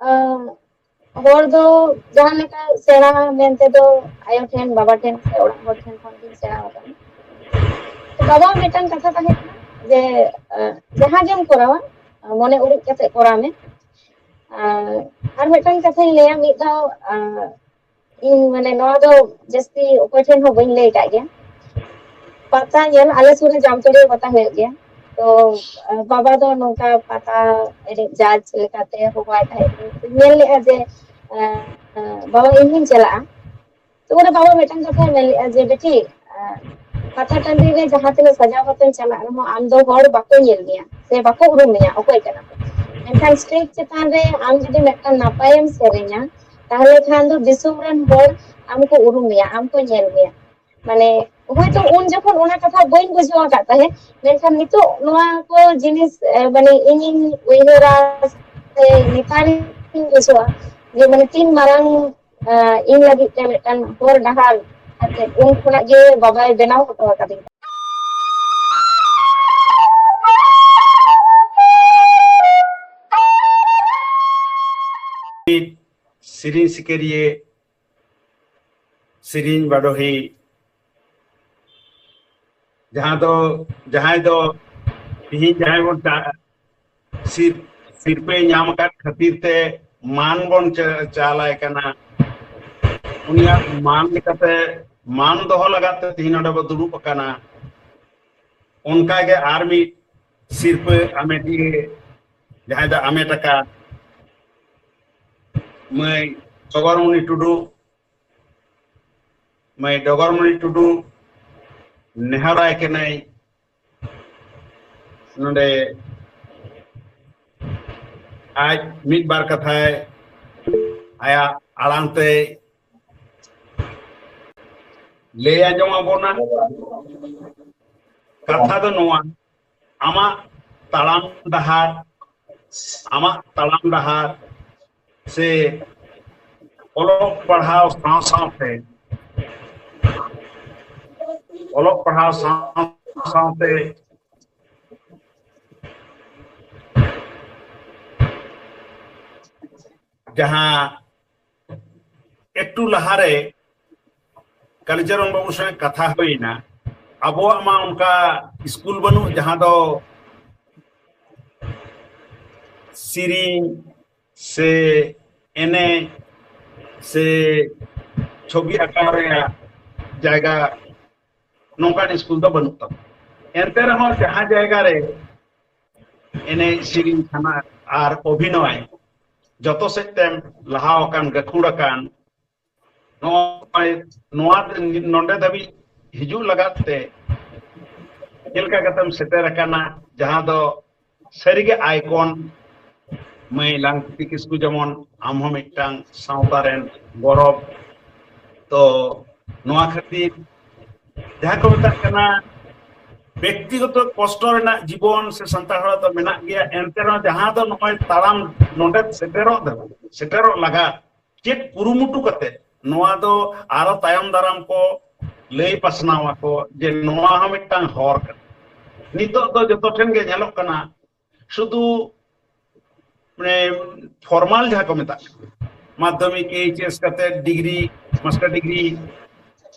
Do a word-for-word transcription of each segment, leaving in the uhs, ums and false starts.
ᱟᱸ, ᱦᱚᱲ ᱫᱚ ᱡᱟᱦᱟᱸ ᱞᱮᱠᱟ ᱥᱮᱬᱟ ᱢᱮᱱᱛᱮ ᱫᱚ ᱟᱭᱳ ᱴᱷᱮᱱ, ᱵᱟᱵᱟ ᱴᱷᱮᱱ ᱥᱮ ᱚᱲᱟᱜ ᱦᱚᱲ ᱴᱷᱮᱱ ᱠᱷᱚᱱ ᱜᱤᱧ ᱥᱮᱬᱟ ᱟᱠᱟᱱᱟ᱾ ᱛᱚ ᱵᱟᱵᱟ ᱢᱤᱫᱴᱟᱝ ᱠᱟᱛᱷᱟ ᱛᱟᱦᱮᱸ ᱠᱟᱱᱟ ᱡᱮ, ᱟᱸ, ᱡᱟᱦᱟᱸ ᱜᱮᱢ ᱠᱚᱨᱟᱣᱟ, ᱢᱚᱱᱮ ᱩᱨᱤᱡ ᱠᱟᱛᱮ ᱠᱚᱨᱟᱣ ᱢᱮ᱾ ᱟᱨ, ᱟᱨ ᱢᱤᱫᱴᱟᱝ ᱠᱟᱛᱷᱟᱧ ᱞᱟᱹᱭᱟ, ᱢᱤᱫ ᱫᱷᱟᱣ, ᱟᱸ, ᱤᱧ ᱢᱟᱱᱮ ᱱᱚᱣᱟ ᱫᱚ ᱡᱟᱹᱥᱛᱤ ᱚᱠᱚᱭ ᱴᱷᱮᱱ ᱦᱚᱸ ᱵᱟᱹᱧ ᱞᱟᱹᱭ ᱟᱠᱟᱫ ᱜᱮᱭᱟ᱾ ᱯᱟᱛᱟ ᱧᱮᱞ, ᱟᱞᱮ ᱥᱩᱨ ᱨᱮ ᱡᱟᱢᱛᱚᱲᱤᱭᱟᱹ ᱯᱟᱛᱟ ᱦᱩᱭᱩᱜ ᱜᱮᱭᱟ᱾ ᱛᱚ, ᱟᱸ, ᱵᱟᱵᱟ ᱫᱚ ᱱᱚᱝᱠᱟ ᱯᱟᱛᱟ ᱮᱱᱮᱡ ᱡᱟᱡᱽ ᱞᱮᱠᱟᱛᱮ ᱦᱚᱦᱚᱣᱟᱭ ᱛᱟᱦᱮᱸᱫ᱾ ᱧᱮᱞ ᱞᱮᱫᱼᱟ ᱡᱮ, ᱟᱸ, ᱟᱸ, ᱵᱟᱵᱟ, ᱤᱧ ᱦᱚᱸᱧ ᱪᱟᱞᱟᱜᱼᱟ᱾ ᱛᱚ ᱩᱱᱨᱮ ᱵᱟᱵᱟ ᱢᱤᱫᱴᱟᱝ ᱠᱟᱛᱷᱟᱭ ᱢᱮᱱ ᱞᱮᱫᱼᱟ ᱡᱮ, "ᱵᱤᱴᱤ, ᱟᱸ, ᱯᱟᱛᱟ ᱴᱟᱺᱰᱤ ᱨᱮ ᱡᱟᱦᱟᱸ ᱛᱤᱱᱟᱹᱜ ᱥᱟᱡᱟᱣ ᱠᱟᱛᱮᱢ ᱪᱟᱞᱟᱜ ᱨᱮᱦᱚᱸ, ᱟᱢ ᱫᱚ ᱦᱚᱲ ᱵᱟᱠᱚ ᱧᱮᱞ ᱢᱮᱭᱟ ᱥᱮ ᱵᱟᱠᱚ ᱩᱨᱩᱢ ᱢᱮᱭᱟ ᱚᱠᱚᱭ ᱠᱟᱱᱟ ᱯᱮ᱾ ᱢᱮᱱᱠᱷᱟᱱ ᱥᱴᱮᱡᱽ ᱪᱮᱛᱟᱱ ᱨᱮ ᱟᱢ ᱡᱩᱫᱤ ᱢᱤᱫᱴᱟᱝ ᱱᱟᱯᱟᱭᱮᱢ ᱥᱮᱨᱮᱧᱟ, ᱛᱟᱦᱚᱞᱮ ᱠᱷᱟᱱ ᱫᱚ ᱫᱤᱥᱚᱢ ᱨᱮᱱ ᱦᱚᱲ ᱟᱢ ᱠᱚ ᱩᱨᱩᱢ ᱢᱮᱭᱟ, ᱟᱢ ᱠᱚ ᱧᱮᱞ ᱢᱮᱭᱟ᱾" ᱢᱟᱱᱮ, ᱦᱳᱭᱛᱳ ᱩᱱ ᱡᱚᱠᱷᱚᱱ ᱚᱱᱟ ᱠᱟᱛᱷᱟ ᱵᱟᱹᱧ ᱵᱩᱡᱷᱟᱹᱣ ᱟᱠᱟᱫ ᱛᱟᱦᱮᱸᱫ, ᱢᱮᱱᱠᱷᱟᱱ ᱱᱤᱛᱚᱜ ᱱᱚᱣᱟ ᱠᱚ ᱡᱤᱱᱤᱥ, ᱮ, ᱢᱟᱱᱮ, ᱤᱧᱤᱧ ᱩᱭᱦᱟᱹᱨᱟ ᱥᱮ ᱱᱮᱛᱟᱨᱤᱧ ᱵᱩᱡᱷᱟᱹᱣᱟ ᱡᱮ, ᱢᱟᱱᱮ, ᱛᱤᱱ ᱢᱟᱨᱟᱝ, ᱮ, ᱤᱧ ᱞᱟᱹᱜᱤᱫ ᱛᱮ ᱢᱤᱫᱴᱟᱝ ᱦᱚᱨ ᱰᱟᱦᱟᱨ ᱟᱨ ᱪᱮᱫ ᱩᱱ ᱠᱷᱚᱱᱟᱜ ᱜᱮ ᱵᱟᱵᱟᱭ ᱵᱮᱱᱟᱣ ᱦᱚᱴᱚ ᱟᱠᱟᱫᱤᱧ᱾ ᱥᱮᱨᱮᱧ ᱥᱤᱠᱟᱹᱨᱤᱭᱟᱹ, ᱥᱮᱨᱮᱧ ᱵᱟᱰᱚᱦᱤ, ᱡᱟᱦᱟᱸ ᱫᱚ, ᱡᱟᱦᱟᱸᱭ ᱫᱚ ᱛᱤᱦᱤᱧ ᱡᱟᱦᱟᱸᱭ ᱵᱚᱱ ᱪᱟ-, ᱥᱤᱨ-, ᱥᱤᱨᱯᱟᱹᱭ ᱧᱟᱢ ᱟᱠᱟᱫ ᱠᱷᱟᱹᱛᱤᱨ ᱛᱮ ᱢᱟᱱ ᱵᱚᱱ ᱪᱟ-, ᱪᱟᱞᱟᱭ ᱠᱟᱱᱟ᱾ ᱩᱱᱤᱭᱟᱜ ᱢᱟᱱ ᱞᱮᱠᱟᱛᱮ, ᱢᱟᱱ ᱫᱚᱦᱚ ᱞᱟᱜᱟᱫ ᱛᱮ ᱛᱤᱦᱤᱧ ᱱᱚᱰᱮ ᱵᱚ ᱫᱩᱲᱩᱵ ᱟᱠᱟᱱᱟ᱾ ᱚᱱᱠᱟᱜᱮ ᱟᱨ ᱢᱤᱫ ᱥᱤᱨᱯᱟᱹ ᱟᱢᱮᱴᱤᱭᱟᱹ, ᱡᱟᱦᱟᱸᱭ ᱫᱚ ᱟᱢᱮᱴ ᱟᱠᱟᱫ ᱢᱟᱹᱭ ᱰᱚᱜᱚᱨᱢᱩᱱᱤ ᱴᱩᱰᱩ, ᱢᱟᱹᱭ ᱰᱚᱜᱚᱨᱢᱩᱱᱤ ᱴᱩᱰᱩ ᱱᱮᱦᱚᱨᱟᱭ ᱠᱟᱹᱱᱟᱹᱧ, ᱱᱚᱰᱮ ᱟᱡ ᱢᱤᱫ ᱵᱟᱨ ᱠᱟᱛᱷᱟᱭ ᱟᱭᱟᱜ ᱟᱲᱟᱝ ᱛᱮ ᱞᱟᱹᱭ ᱟᱸᱡᱚᱢ ᱟᱵᱚᱱᱟ᱾ ᱠᱟᱛᱷᱟ ᱫᱚ ᱱᱚᱣᱟ, ᱟᱢᱟᱜ ᱛᱟᱲᱟᱢ ᱰᱟᱦᱟᱨ, ᱟᱢᱟᱜ ᱛᱟᱲᱟᱢ ᱰᱟᱦᱟᱨ ᱥᱮ ᱚᱞᱚᱜ ᱯᱟᱲᱦᱟᱣ ᱥᱟᱶ ᱥᱟᱶᱛᱮ, ᱚᱞᱚᱜ ᱯᱟᱲᱦᱟᱣ ᱥᱟᱶ ᱥᱟᱶᱛᱮ ᱡᱟᱦᱟᱸ ᱮᱠᱴᱩ ᱞᱟᱦᱟᱨᱮ ᱠᱟᱞᱤᱪᱚᱨᱚᱱ ᱵᱟᱹᱵᱩ ᱥᱚᱸᱜᱮ ᱠᱟᱛᱷᱟ ᱦᱩᱭᱱᱟ, ᱟᱵᱚᱣᱟᱜ ᱢᱟ ᱚᱱᱠᱟ ᱥᱠᱩᱞ ᱵᱟᱹᱱᱩᱜ ᱡᱟᱦᱟᱸ ᱫᱚ ᱥᱮᱨᱮᱧ ᱥᱮ ᱮᱱᱮᱡ ᱥᱮ ᱪᱷᱚᱵᱤ ᱟᱸᱠᱟᱣ ᱨᱮᱭᱟᱜ ᱡᱟᱭᱜᱟ, ᱱᱚᱝᱠᱟᱱ ᱥᱠᱩᱞ ᱫᱚ ᱵᱟᱹᱱᱩᱜ ᱛᱟᱵᱚᱱᱟ᱾ ᱮᱱᱛᱮ ᱨᱮᱦᱚᱸ ᱡᱟᱦᱟᱸ ᱡᱟᱭᱜᱟ ᱨᱮ ᱮᱱᱮᱡ ᱥᱮᱨᱮᱧ ᱠᱷᱟᱱᱟ ᱟᱨ ᱚᱵᱷᱤᱱᱚᱭ ᱡᱚᱛᱚ ᱥᱮᱫ ᱛᱮᱢ ᱞᱟᱦᱟ ᱟᱠᱟᱱ, ᱜᱟᱹᱠᱷᱩᱲ ᱟᱠᱟᱱ, ᱱᱚᱜᱼᱚᱭ ᱱᱚᱣᱟ ᱱᱚᱰᱮ ᱫᱷᱟᱹᱵᱤᱡ ᱦᱤᱡᱩᱜ ᱞᱟᱜᱟᱫ ᱛᱮ ᱪᱮᱫ ᱞᱮᱠᱟ ᱠᱟᱛᱮᱢ ᱥᱮᱴᱮᱨ ᱟᱠᱟᱱᱟ, ᱡᱟᱦᱟᱸ ᱫᱚ ᱥᱟᱹᱨᱤᱜᱮ ᱟᱭᱠᱚᱱ᱾ ᱢᱟᱹᱭ ᱞᱟᱝᱛᱤᱛᱤ ᱠᱤᱥᱠᱩ ᱡᱮᱢᱚᱱ ᱟᱢ ᱦᱚᱸ ᱢᱤᱫᱴᱟᱝ ᱥᱟᱶᱛᱟ ᱨᱮᱱ ᱜᱚᱨᱚᱵ᱾ ᱛᱚ ᱱᱚᱣᱟ ᱠᱷᱟᱹᱛᱤᱨ ᱡᱟᱦᱟᱸ ᱠᱚ ᱢᱮᱛᱟᱜ ᱠᱟᱱᱟ ᱵᱮᱠᱛᱤᱜᱚᱛᱚ ᱠᱚᱥᱴᱚ ᱨᱮᱱᱟᱜ ᱡᱤᱵᱚᱱ ᱥᱮ ᱥᱟᱱᱛᱟᱲ ᱦᱚᱲᱟᱜ ᱫᱚ ᱢᱮᱱᱟᱜ ᱜᱮᱭᱟ, ᱮᱱᱛᱮ ᱨᱮᱦᱚᱸ ᱡᱟᱦᱟᱸ ᱫᱚ ᱱᱚᱜᱼᱚᱭ ᱛᱟᱲᱟᱢ ᱱᱚᱰᱮ ᱥᱮᱴᱮᱨᱚᱜ ᱫᱚ, ᱥᱮᱴᱮᱨᱚᱜ ᱞᱟᱜᱟᱫ ᱪᱮᱫ ᱠᱩᱨᱩᱢᱩᱴᱩ ᱠᱟᱛᱮ ᱱᱚᱣᱟ ᱫᱚ ᱟᱨᱚ ᱛᱟᱭᱚᱢ ᱫᱟᱨᱟᱢ ᱠᱚ ᱞᱟᱹᱭ ᱯᱟᱥᱱᱟᱣ ᱟᱠᱚ ᱡᱮ ᱱᱚᱣᱟ ᱦᱚᱸ ᱢᱤᱫᱴᱟᱝ ᱦᱚᱨ ᱠᱟᱱᱟ᱾ ᱱᱤᱛᱚᱜ ᱫᱚ ᱡᱚᱛᱚ ᱴᱷᱮᱱ ᱜᱮ ᱧᱮᱞᱚᱜ ᱠᱟᱱᱟ, ᱥᱩᱫᱷᱩ ᱢᱟᱱᱮ ᱯᱷᱚᱨᱢᱟᱞ ᱡᱟᱦᱟᱸ ᱠᱚ ᱢᱮᱛᱟᱜ ᱠᱟᱱᱟ, ᱢᱟᱫᱽᱫᱷᱚᱢᱤᱠ, ᱮᱭᱤᱪ ᱮᱥ ᱠᱟᱛᱮ ᱰᱤᱜᱽᱨᱤ, ᱢᱟᱥᱴᱟᱨ ᱰᱤᱜᱽᱨᱤ,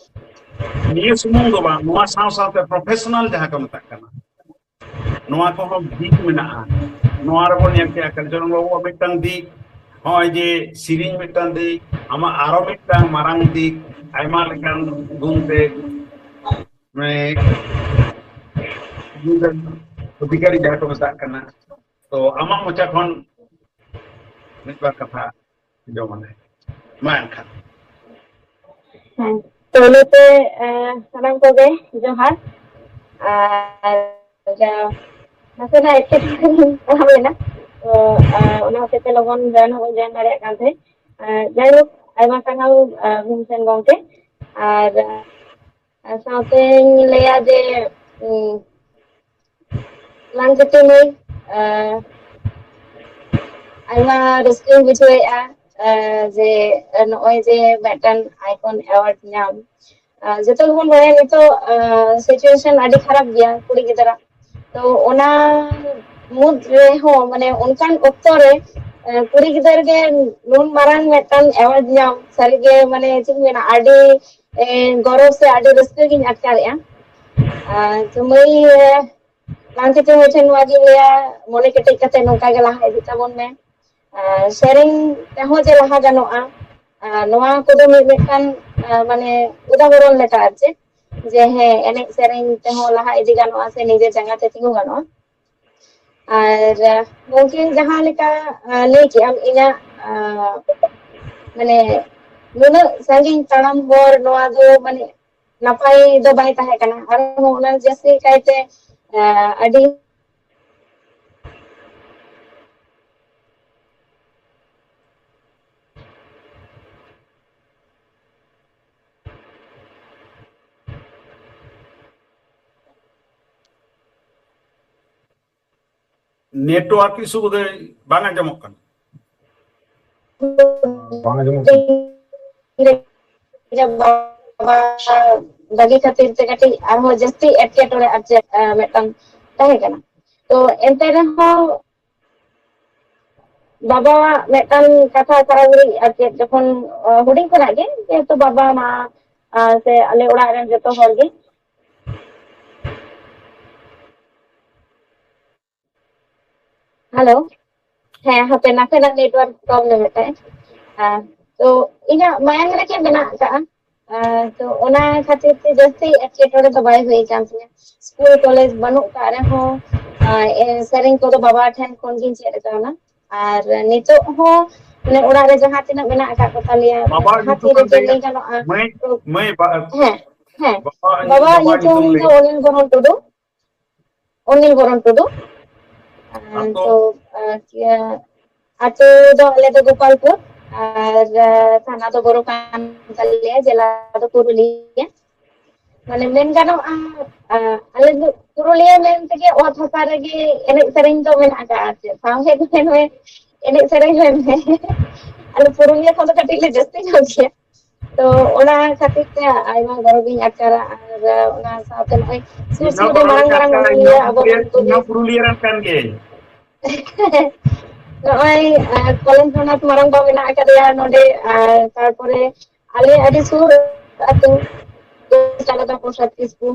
ᱱᱤᱭᱟᱹ ᱥᱩᱢᱩᱝ ᱫᱚ ᱵᱟᱝ, ᱱᱚᱣᱟ ᱥᱟᱶ ᱥᱟᱶᱛᱮ ᱯᱨᱚᱯᱷᱮᱥᱚᱱᱟᱞ ᱡᱟᱦᱟᱸ ᱠᱚ ᱢᱮᱛᱟᱜ ᱠᱟᱱᱟ, ᱱᱚᱣᱟ ᱠᱚᱦᱚᱸ ᱫᱤᱠ ᱢᱮᱱᱟᱜᱼᱟ᱾ ᱱᱚᱣᱟ ᱨᱮᱵᱚᱱ ᱧᱮᱞ ᱠᱮᱜᱼᱟ, ᱠᱟᱞᱪᱟᱨᱟᱞ ᱵᱟᱹᱵᱩᱣᱟᱜ ᱢᱤᱫᱴᱟᱝ ᱫᱤᱠ, ᱱᱚᱜᱼᱚᱭ ᱡᱮ ᱥᱮᱨᱮᱧ ᱢᱤᱫᱴᱟᱝ ᱫᱤᱠ, ᱟᱢᱟᱜ ᱟᱨᱚ ᱢᱤᱫᱴᱟᱝ ᱢᱟᱨᱟᱝ ᱫᱤᱠ, ᱟᱭᱢᱟ ᱞᱮᱠᱟᱱ ᱜᱩᱱ ᱛᱮ, ᱢᱟᱱᱮ, ᱜᱩᱱ ᱨᱮᱱ ᱚᱫᱷᱤᱠᱟᱨᱤ ᱡᱟᱦᱟᱸ ᱠᱚ ᱢᱮᱛᱟᱜ ᱠᱟᱱᱟ᱾ ᱛᱚ ᱟᱢᱟᱜ ᱢᱚᱪᱟ ᱠᱷᱚᱱ ᱢᱤᱫ ᱵᱟᱨ ᱠᱟᱛᱷᱟ ᱟᱸᱡᱚᱢ ᱟᱞᱮ ᱢᱟ ᱮᱱᱠᱷᱟᱱ᱾ ᱦᱮᱸ, ᱯᱳᱭᱞᱳ ᱛᱮ, ᱮᱸ, ᱥᱟᱱᱟᱢ ᱠᱚᱜᱮ ᱡᱚᱦᱟᱨ᱾ ᱟᱨ ᱡᱟ ᱱᱟᱥᱮᱱᱟᱜ ᱮᱴᱠᱮᱴᱚᱬᱮ ᱨᱤᱧ ᱯᱟᱲᱟᱣ ᱞᱮᱱᱟ, ᱛᱚ, ᱮᱸ, ᱚᱱᱟ ᱦᱚᱛᱮᱡ ᱛᱮ ᱞᱚᱜᱚᱱ ᱡᱚᱭᱮᱱ ᱦᱚᱸ ᱵᱟᱹᱧ ᱡᱚᱭᱮᱱ ᱫᱟᱲᱮᱭᱟᱜ ᱠᱟᱱ ᱛᱟᱦᱮᱸᱫ᱾ ᱮᱸ, ᱡᱟᱭᱦᱳᱠ, ᱟᱭᱢᱟ ᱥᱟᱨᱦᱟᱣ, ᱮᱸ, ᱵᱷᱤᱢᱥᱮᱱ ᱜᱚᱢᱠᱮ᱾ ᱟᱨ, ᱮᱸ, ᱥᱟᱶᱛᱮᱧ ᱞᱟᱹᱭᱟ ᱡᱮ, ᱩᱸ, ᱞᱟᱝᱛᱤᱛᱤ ᱢᱟᱹᱭ, ᱮᱸ, ᱟᱭᱢᱟ ᱨᱟᱹᱥᱠᱟᱹᱧ ᱵᱩᱡᱷᱟᱹᱣᱮᱫᱼᱟ, ᱮᱸ, ᱡᱮ ᱱᱚᱜᱼᱚᱭ ᱡᱮ ᱢᱤᱫᱴᱟᱝ ᱟᱭᱠᱚᱱ ᱮᱣᱟᱨᱰ ᱧᱟᱢ, ᱮᱸ, ᱡᱚᱛᱚ ᱜᱮᱵᱚᱱ ᱵᱟᱲᱟᱭᱟ ᱱᱤᱛᱚᱜ, ᱮᱸ, ᱥᱤᱪᱩᱭᱮᱥᱚᱱ ᱟᱹᱰᱤ ᱠᱷᱟᱨᱟᱯ ᱜᱮᱭᱟ ᱠᱩᱲᱤ ᱜᱤᱫᱽᱨᱟᱹ᱾ ᱛᱚ ᱚᱱᱟ ᱢᱩᱫᱽ ᱨᱮᱦᱚᱸ, ᱢᱟᱱᱮ, ᱚᱱᱠᱟᱱ ᱚᱠᱛᱚ ᱨᱮ ᱠᱩᱲᱤ ᱜᱤᱫᱟᱹᱨ ᱜᱮ ᱱᱩᱱ ᱢᱟᱨᱟᱝ ᱢᱤᱫᱴᱟᱝ ᱮᱣᱟᱨᱰ ᱧᱟᱢ, ᱥᱟᱹᱨᱤᱜᱮ ᱢᱟᱱᱮ ᱪᱮᱫ ᱤᱧ ᱢᱮᱱᱟ, ᱟᱹᱰᱤ ᱜᱚᱨᱚᱵᱽ ᱥᱮ ᱟᱹᱰᱤ ᱨᱟᱹᱥᱠᱟᱹ ᱜᱤᱧ ᱟᱴᱠᱟᱨᱮᱜᱼᱟ᱾ ᱛᱚ ᱢᱟᱹᱭ, ᱞᱟᱦᱟ ᱛᱮ ᱢᱤᱫ ᱴᱷᱮᱱ ᱱᱚᱣᱟ ᱜᱤᱧ ᱞᱟᱹᱭᱟ, ᱢᱚᱱᱮ ᱠᱮᱴᱮᱡ ᱠᱟᱛᱮ ᱱᱚᱝᱠᱟ ᱜᱮ ᱞᱟᱦᱟ ᱤᱫᱤᱜ ᱛᱟᱵᱚᱱ ᱢᱮ᱾ ᱟᱨ ᱥᱮᱨᱮᱧ ᱛᱮᱦᱚᱸ ᱡᱮ ᱞᱟᱦᱟ ᱜᱟᱱᱚᱜᱼᱟ, ᱟᱨ ᱱᱚᱣᱟ ᱠᱚᱫᱚ ᱢᱤᱫ ᱢᱤᱫᱴᱟᱝ, ᱟᱨ ᱢᱟᱱᱮ ᱩᱫᱟᱦᱚᱨᱚᱱ ᱞᱮᱠᱟ ᱟᱨ ᱪᱮᱫ, ᱡᱮ ᱦᱮᱸ, ᱮᱱᱮᱡ ᱥᱮᱨᱮᱧ ᱛᱮᱦᱚᱸ ᱞᱟᱦᱟ ᱤᱫᱤ ᱜᱟᱱᱚᱜᱼᱟ ᱥᱮ ᱱᱤᱡᱮ ᱡᱟᱸᱜᱟ ᱛᱮ ᱛᱤᱸᱜᱩ ᱜᱟᱱᱚᱜᱼᱟ᱾ ᱟᱨ ᱜᱚᱢᱠᱮ ᱡᱟᱦᱟᱸ ᱞᱮᱠᱟ ᱞᱟᱹᱭ ᱠᱮᱜ ᱟᱢ, ᱤᱧᱟᱹᱜ ᱢᱟᱱᱮ ᱱᱩᱱᱟᱹᱜ ᱥᱟᱺᱜᱤᱧ ᱛᱟᱲᱟᱢ ᱦᱚᱨ, ᱱᱚᱣᱟ ᱫᱚ ᱢᱟᱱᱮ ᱱᱟᱯᱟᱭ ᱫᱚ ᱵᱟᱭ ᱛᱟᱦᱮᱸ ᱠᱟᱱᱟ᱾ ᱟᱨᱦᱚᱸ ᱚᱱᱟ ᱡᱟᱹᱥᱛᱤ ᱠᱟᱭᱛᱮ ᱟᱹᱰᱤ ᱱᱮᱴᱣᱟᱨᱠ ᱤᱥᱩ ᱵᱚᱫᱷᱚᱭ ᱵᱟᱝ ᱟᱸᱡᱚᱢᱚᱜ ᱠᱟᱱᱟ᱾ ᱵᱟᱝ ᱟᱸᱡᱚᱢᱚᱜ ᱠᱟᱱᱟ᱾ ᱵᱟᱹᱜᱤ ᱠᱷᱟᱹᱛᱤᱨ ᱛᱮ ᱠᱟᱹᱴᱤᱡ ᱟᱨᱦᱚᱸ ᱡᱟᱹᱥᱛᱤ ᱮᱴᱠᱮᱴᱚᱬᱮ ᱟᱨ ᱪᱮᱫ ᱢᱤᱫᱴᱟᱝ ᱛᱟᱦᱮᱸ ᱠᱟᱱᱟ᱾ ᱛᱚ ᱮᱱᱛᱮ ᱨᱮᱦᱚᱸ ᱵᱟᱵᱟᱣᱟᱜ ᱢᱤᱫᱴᱟᱝ ᱠᱟᱛᱷᱟ ᱥᱟᱨᱟ ᱜᱷᱟᱹᱲᱤᱡ ᱟᱨ ᱪᱮᱫ, ᱡᱚᱠᱷᱚᱱ ᱦᱩᱰᱤᱧ ᱠᱷᱚᱱᱟᱜ ᱜᱮ, ᱡᱮᱦᱮᱛᱩ ᱵᱟᱵᱟ ᱢᱟ ᱥᱮ ᱟᱞᱮ ᱚᱲᱟᱜ ᱨᱮᱱ ᱡᱚᱛᱚ ᱦᱚᱲ ᱜᱮ᱾ ᱦᱮᱞᱳ, ᱦᱮᱸ, ᱦᱟᱯᱮ, ᱱᱟᱥᱮᱱᱟᱜ ᱱᱮᱴᱣᱟᱨᱠ ᱯᱨᱚᱵᱞᱮᱢ ᱮᱫ ᱛᱟᱦᱮᱸᱫ᱾ ᱛᱚ ᱤᱧᱟᱹᱜ ᱢᱟᱭᱟᱝ ᱨᱮᱜᱮ ᱢᱮᱱᱟᱜ ᱟᱠᱟᱫᱼᱟ᱾ ᱛᱚ ᱚᱱᱟ ᱠᱷᱟᱹᱛᱤᱨ ᱛᱮ ᱡᱟᱹᱥᱛᱤ ᱮᱴᱠᱮᱴᱚᱬᱮ ᱫᱚ ᱵᱟᱭ ᱦᱩᱭ ᱟᱠᱟᱱ ᱛᱤᱧᱟᱹ᱾ ᱥᱠᱩᱞ ᱠᱚᱞᱮᱡᱽ ᱵᱟᱹᱱᱩᱜ ᱟᱠᱟᱫ ᱨᱮᱦᱚᱸ ᱥᱮᱨᱮᱧ ᱠᱚᱫᱚ ᱵᱟᱵᱟ ᱴᱷᱮᱱ ᱠᱷᱚᱱ ᱜᱤᱧ ᱪᱮᱫ ᱟᱠᱟᱣᱱᱟ᱾ ᱟᱨ ᱱᱤᱛᱚᱜ ᱦᱚᱸ ᱢᱟᱱᱮ ᱚᱲᱟᱜ ᱨᱮ ᱡᱟᱦᱟᱸ ᱛᱤᱱᱟᱹᱜ ᱢᱮᱱᱟᱜ ᱟᱠᱟᱫ ᱠᱚ ᱛᱟᱞᱮᱭᱟ, ᱡᱟᱦᱟᱸ ᱛᱤᱨᱮ ᱡᱮ ᱞᱟᱹᱭ ᱜᱟᱱᱚᱜᱼᱟ, ᱦᱮᱸ, ᱦᱮᱸ, ᱵᱟᱵᱟᱣᱟᱜ ᱧᱩᱛᱩᱢ ᱫᱚ ᱚᱱᱤᱞ ᱵᱚᱨᱚᱱ ᱴᱩᱰᱩ᱾ ᱚᱱᱤᱞ ᱵᱚᱨᱚᱱ ᱴᱩᱰᱩ᱾ ᱛᱚ ᱟᱹᱛᱩ ᱫᱚ ᱟᱞᱮ ᱫᱚ ᱜᱳᱯᱟᱞᱯᱩᱨ, ᱟᱨ ᱛᱷᱟᱱᱟ ᱫᱚ ᱵᱳᱨᱳ ᱠᱟᱱ ᱛᱟᱞᱮᱭᱟ, ᱡᱮᱞᱟ ᱫᱚ ᱯᱩᱨᱩᱞᱤᱭᱟᱹ᱾ ᱢᱟᱱᱮ ᱢᱮᱱ ᱜᱟᱱᱚᱜᱼᱟ, ᱟᱞᱮ ᱫᱚ ᱯᱩᱨᱩᱞᱤᱭᱟᱹ ᱢᱮᱱ ᱛᱮᱜᱮ ᱚᱛ ᱦᱟᱥᱟ ᱨᱮᱜᱮ ᱮᱱᱮᱡ ᱥᱮᱨᱮᱧ ᱫᱚ ᱢᱮᱱᱟᱜ ᱟᱠᱟᱫᱼᱟ᱾ ᱟᱨ ᱪᱮᱫ ᱥᱟᱶᱦᱮᱫ ᱢᱮᱱ ᱢᱮ, ᱮᱱᱮᱡ ᱥᱮᱨᱮᱧ ᱢᱮᱱ ᱢᱮ, ᱟᱞᱮ ᱯᱩᱨᱩᱞᱤᱭᱟᱹ ᱠᱷᱚᱱ ᱫᱚ ᱠᱟᱹᱴᱤᱡ ᱞᱮ ᱡᱟᱹᱥᱛᱤ ᱧᱚᱜ ᱜᱮᱭᱟ᱾ ᱛᱚ ᱚᱱᱟ ᱠᱷᱟᱹᱛᱤᱨ ᱛᱮ ᱟᱭᱢᱟ ᱜᱚᱨᱚᱵᱤᱧ ᱟᱴᱠᱟᱨᱟ᱾ ᱟᱨ ᱚᱱᱟ ᱥᱟᱶᱛᱮ ᱱᱚᱜᱼᱚᱭ ᱥᱩᱨ ᱥᱩᱨ ᱨᱮ ᱢᱟᱨᱟᱝ ᱢᱟᱨᱟᱝ ᱢᱟᱹᱱᱢᱤᱭᱟᱹ ᱟᱵᱚ ᱨᱮᱱ ᱠᱚᱜᱮ᱾ ᱯᱩᱨᱩᱞᱤᱭᱟᱹ ᱨᱮᱱ ᱠᱟᱱ ᱜᱮ᱾ ᱱᱚᱜᱼᱚᱭ ᱠᱚᱞᱚᱢ ᱛᱷᱟᱱᱟ ᱢᱟᱨᱟᱝ ᱵᱟ ᱢᱮᱱᱟᱜ ᱟᱠᱟᱫᱮᱭᱟ ᱱᱚᱰᱮ, ᱟᱨ ᱛᱟᱨᱯᱚᱨᱮ ᱟᱞᱮ ᱟᱹᱰᱤ ᱥᱩᱨ ᱟᱹᱛᱩ ᱥᱟᱨᱚᱫᱟ ᱯᱨᱚᱥᱟᱫᱽ ᱠᱤᱥᱠᱩ᱾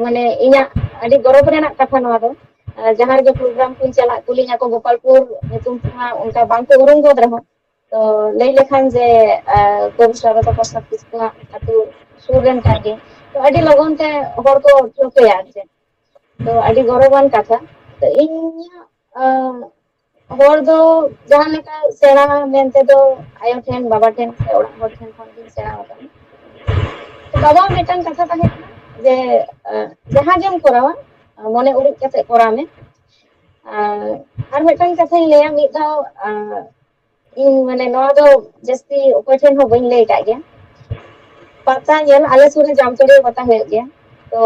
ᱢᱟᱱᱮ ᱤᱧᱟᱹᱜ ᱟᱹᱰᱤ ᱜᱚᱨᱚᱵᱽ ᱨᱮᱱᱟᱜ ᱠᱟᱛᱷᱟ ᱱᱚᱣᱟ ᱫᱚ᱾ ᱟᱨ ᱡᱟᱦᱟᱸ ᱨᱮᱜᱮ ᱯᱨᱳᱜᱨᱟᱢ ᱠᱚᱧ ᱪᱟᱞᱟᱜ, ᱠᱩᱞᱤᱧᱟ ᱠᱚ ᱜᱳᱯᱟᱞᱯᱩᱨ ᱧᱩᱛᱩᱢ ᱛᱮᱢᱟ ᱚᱱᱠᱟ ᱵᱟᱝ ᱠᱚ ᱩᱨᱩᱢ ᱜᱚᱫ ᱨᱮᱦᱚᱸ, ᱛᱚ ᱞᱟᱹᱭ ᱞᱮᱠᱷᱟᱱ ᱡᱮ ᱠᱚᱵᱤ ᱥᱟᱨᱚᱫᱟ ᱯᱨᱚᱥᱟᱫᱽ ᱠᱤᱥᱠᱩᱣᱟᱜ ᱟᱹᱛᱩ ᱥᱩᱨ ᱨᱮᱱ ᱠᱟᱱ ᱜᱮ, ᱛᱚ ᱟᱹᱰᱤ ᱞᱚᱜᱚᱱ ᱛᱮ ᱦᱚᱲ ᱠᱚ ᱴᱷᱟᱹᱣᱠᱟᱹᱭᱟ ᱟᱨ ᱪᱮᱫ᱾ ᱛᱚ ᱟᱹᱰᱤ ᱜᱚᱨᱚᱵᱟᱱ ᱠᱟᱛᱷᱟ᱾ ᱛᱚ ᱤᱧᱟᱹᱜ ᱦᱚᱲ ᱫᱚ ᱡᱟᱦᱟᱸ ᱞᱮᱠᱟ ᱥᱮᱬᱟ ᱢᱮᱱᱛᱮ ᱫᱚ ᱟᱭᱳ ᱴᱷᱮᱱ, ᱵᱟᱵᱟ ᱴᱷᱮᱱ ᱥᱮ ᱚᱲᱟᱜ ᱦᱚᱲ ᱴᱷᱮᱱ ᱠᱷᱚᱱ ᱜᱤᱧ ᱥᱮᱬᱟ ᱟᱠᱟᱱᱟ᱾ ᱵᱟᱵᱟ ᱢᱤᱫᱴᱟᱝ ᱠᱟᱛᱷᱟ ᱛᱟᱦᱮᱸ ᱠᱟᱱᱟ ᱡᱮ ᱡᱟᱦᱟᱸ ᱜᱮᱢ ᱠᱚᱨᱟᱣᱟ ᱢᱚᱱᱮ ᱩᱨᱤᱡ ᱠᱟᱛᱮ ᱠᱚᱨᱟᱣ ᱢᱮ᱾ ᱟᱨ ᱢᱤᱫᱴᱟᱝ ᱠᱟᱛᱷᱟᱧ ᱞᱟᱹᱭᱟ, ᱢᱤᱫ ᱫᱷᱟᱣ ᱤᱧ ᱢᱟᱱᱮ ᱱᱚᱣᱟ ᱫᱚ ᱡᱟᱹᱥᱛᱤ ᱚᱠᱚᱭ ᱴᱷᱮᱱ ᱦᱚᱸ ᱵᱟᱹᱧ ᱞᱟᱹᱭ ᱟᱠᱟᱫ ᱜᱮᱭᱟ᱾ ᱯᱟᱛᱟ ᱧᱮᱞ ᱟᱞᱮ ᱥᱩᱨ ᱨᱮ ᱡᱟᱢᱛᱚᱲᱤᱭᱟᱹ ᱯᱟᱛᱟ ᱦᱩᱭᱩᱜ ᱜᱮᱭᱟ᱾ ᱛᱚ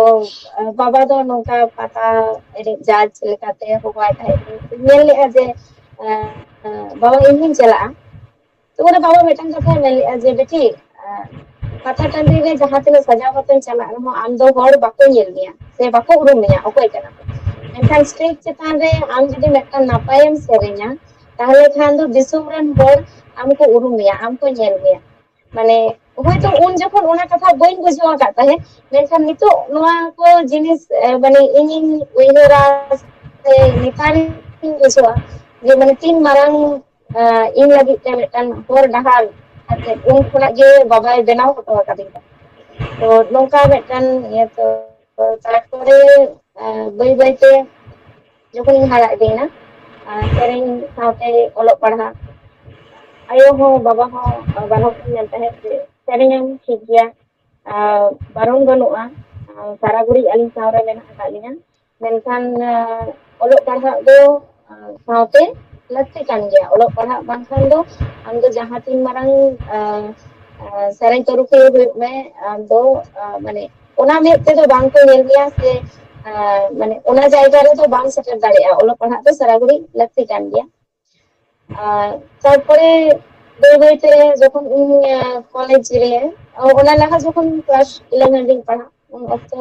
ᱵᱟᱵᱟ ᱫᱚ ᱱᱚᱝᱠᱟ ᱯᱟᱛᱟ ᱮᱱᱮᱡ ᱡᱟᱡᱽ ᱞᱮᱠᱟᱛᱮ ᱦᱚᱦᱚᱣᱟᱭ ᱛᱟᱦᱮᱸᱫ᱾ ᱧᱮᱞ ᱞᱮᱫᱼᱟ ᱡᱮ ᱵᱟᱵᱟ ᱤᱧ ᱦᱚᱧ ᱪᱟᱞᱟᱜᱼᱟ᱾ ᱛᱚ ᱩᱱᱨᱮ ᱵᱟᱵᱟ ᱢᱤᱫᱴᱟᱝ ᱠᱟᱛᱷᱟᱭ ᱢᱮᱱ ᱞᱮᱫᱼᱟ ᱡᱮ ᱵᱤᱴᱤ, ᱯᱟᱛᱟ ᱴᱟᱺᱰᱤ ᱨᱮ ᱡᱟᱦᱟᱸ ᱛᱤᱱᱟᱹᱜ ᱥᱟᱡᱟᱣ ᱠᱟᱛᱮᱢ ᱪᱟᱞᱟᱜ ᱨᱮᱦᱚᱸ ᱟᱢ ᱫᱚ ᱦᱚᱲ ᱵᱟᱠᱚ ᱧᱮᱞ ᱢᱮᱭᱟ ᱥᱮ ᱵᱟᱠᱚ ᱩᱨᱩᱢ ᱢᱮᱭᱟ ᱚᱠᱚᱭ ᱠᱟᱱᱟ ᱠᱚ᱾ ᱢᱮᱱᱠᱷᱟᱱ ᱥᱴᱮᱡᱽ ᱪᱮᱛᱟᱱ ᱨᱮ ᱟᱢ ᱡᱩᱫᱤ ᱢᱤᱫᱴᱟᱝ ᱱᱟᱯᱟᱭᱮᱢ ᱥᱮᱨᱮᱧᱟ, ᱛᱟᱦᱚᱞᱮ ᱠᱷᱟᱱ ᱫᱚ ᱫᱤᱥᱚᱢ ᱨᱮᱱ ᱦᱚᱲ ᱟᱢ ᱠᱚ ᱩᱨᱩᱢ ᱢᱮᱭᱟ, ᱟᱢ ᱠᱚ ᱧᱮᱞ ᱢᱮᱭᱟ᱾ ᱢᱟᱱᱮ ᱦᱚᱭᱛᱳ ᱩᱱ ᱡᱚᱠᱷᱚᱱ ᱚᱱᱟ ᱠᱟᱛᱷᱟ ᱵᱟᱹᱧ ᱵᱩᱡᱷᱟᱹᱣ ᱟᱠᱟᱫ ᱛᱟᱦᱮᱸᱫ, ᱢᱮᱱᱠᱷᱟᱱ ᱱᱤᱛᱚᱜ ᱱᱚᱣᱟ ᱠᱚ ᱡᱤᱱᱤᱥ ᱢᱟᱱᱮ ᱤᱧᱤᱧ ᱩᱭᱦᱟᱹᱨᱟ ᱥᱮ ᱱᱮᱛᱟᱨᱤᱧ ᱵᱩᱡᱷᱟᱹᱣᱟ ᱡᱮ ᱢᱟᱱᱮ ᱛᱤᱱ ᱢᱟᱨᱟᱝ ᱤᱧ ᱞᱟᱹᱜᱤᱫ ᱛᱮ ᱢᱤᱫᱴᱟᱝ ᱦᱚᱨ ᱰᱟᱦᱟᱨ ᱟᱨ ᱪᱮᱫ ᱩᱱ ᱠᱷᱚᱱᱟᱜ ᱜᱮ ᱵᱟᱵᱟᱭ ᱵᱮᱱᱟᱣ ᱦᱚᱴᱚ ᱟᱠᱟᱫᱤᱧ ᱛᱟᱦᱮᱸᱫ᱾ ᱛᱚ ᱱᱚᱝᱠᱟ ᱢᱤᱫᱴᱟᱝ ᱤᱭᱟᱹ ᱛᱚ ᱛᱟᱨᱯᱚᱨᱮ ᱵᱟᱹᱭ ᱵᱟᱹᱭᱛᱮ ᱡᱚᱠᱷᱚᱱᱤᱧ ᱦᱟᱨᱟ ᱤᱫᱤᱭᱮᱱᱟ, ᱥᱮᱨᱮᱧ ᱥᱟᱶᱛᱮ ᱚᱞᱚᱜ ᱯᱟᱲᱦᱟᱜ, ᱟᱭᱳ ᱦᱚᱸ ᱵᱟᱵᱟ ᱦᱚᱸ ᱵᱟᱱᱟ ᱦᱚᱲ ᱠᱤᱱ ᱢᱮᱱ ᱛᱟᱦᱮᱸᱫ ᱡᱮ ᱥᱮᱨᱮᱧᱟᱢ ᱴᱷᱤᱠ ᱜᱮᱭᱟ, ᱵᱟᱨᱚᱱ ᱵᱟᱹᱱᱩᱜᱼᱟ, ᱥᱟᱨᱟ ᱜᱷᱩᱲᱤ ᱟᱹᱞᱤᱧ ᱥᱟᱶᱨᱮ ᱢᱮᱱᱟᱜ ᱟᱠᱟᱫ ᱞᱤᱧᱟ, ᱢᱮᱱᱠᱷᱟᱱ ᱚᱞᱚᱜ ᱯᱟᱲᱦᱟᱜ ᱫᱚ ᱥᱟᱶᱛᱮ ᱞᱟᱹᱠᱛᱤ ᱠᱟᱱ ᱜᱮᱭᱟ᱾ ᱚᱞᱚᱜ ᱯᱟᱲᱦᱟᱜ ᱵᱟᱝᱠᱷᱟᱱ ᱫᱚ ᱟᱢ ᱫᱚ ᱡᱟᱦᱟᱸ ᱛᱤᱱ ᱢᱟᱨᱟᱝ ᱥᱮᱨᱮᱧ ᱯᱟᱹᱨᱩᱠᱷᱤᱭᱟᱹ ᱦᱩᱭᱩᱜ ᱢᱮ, ᱟᱢ ᱫᱚ ᱢᱟᱱᱮ ᱚᱱᱟ ᱢᱮᱫ ᱛᱮᱫᱚ ᱵᱟᱝ ᱠᱚ ᱧᱮᱞ ᱢᱮᱭᱟ ᱥᱮ ᱢᱟᱱᱮ ᱚᱱᱟ ᱡᱟᱭᱜᱟ ᱨᱮᱫᱚ ᱵᱟᱢ ᱥᱮᱴᱮᱨ ᱫᱟᱲᱮᱭᱟᱜᱼᱟ᱾ ᱚᱞᱚᱜ ᱯᱟᱲᱦᱟᱜ ᱫᱚ ᱥᱟᱨᱟ ᱜᱷᱩᱲᱤ ᱞᱟᱹᱠᱛᱤ ᱠᱟᱱ ᱜᱮᱭᱟ᱾ ᱟᱨ ᱛᱟᱨᱯᱚᱨᱮ ᱵᱟᱹᱭ ᱵᱟᱹᱭᱛᱮ ᱡᱚᱠᱷᱚᱱ ᱤᱧ ᱠᱚᱞᱮᱡᱽ ᱨᱮ, ᱚᱱᱟ ᱞᱟᱦᱟ ᱡᱚᱠᱷᱚᱱ ᱠᱞᱟᱥ ᱤᱞᱮᱵᱷᱮᱱ ᱨᱤᱧ ᱯᱟᱲᱦᱟᱜ, ᱩᱱ ᱚᱠᱛᱚ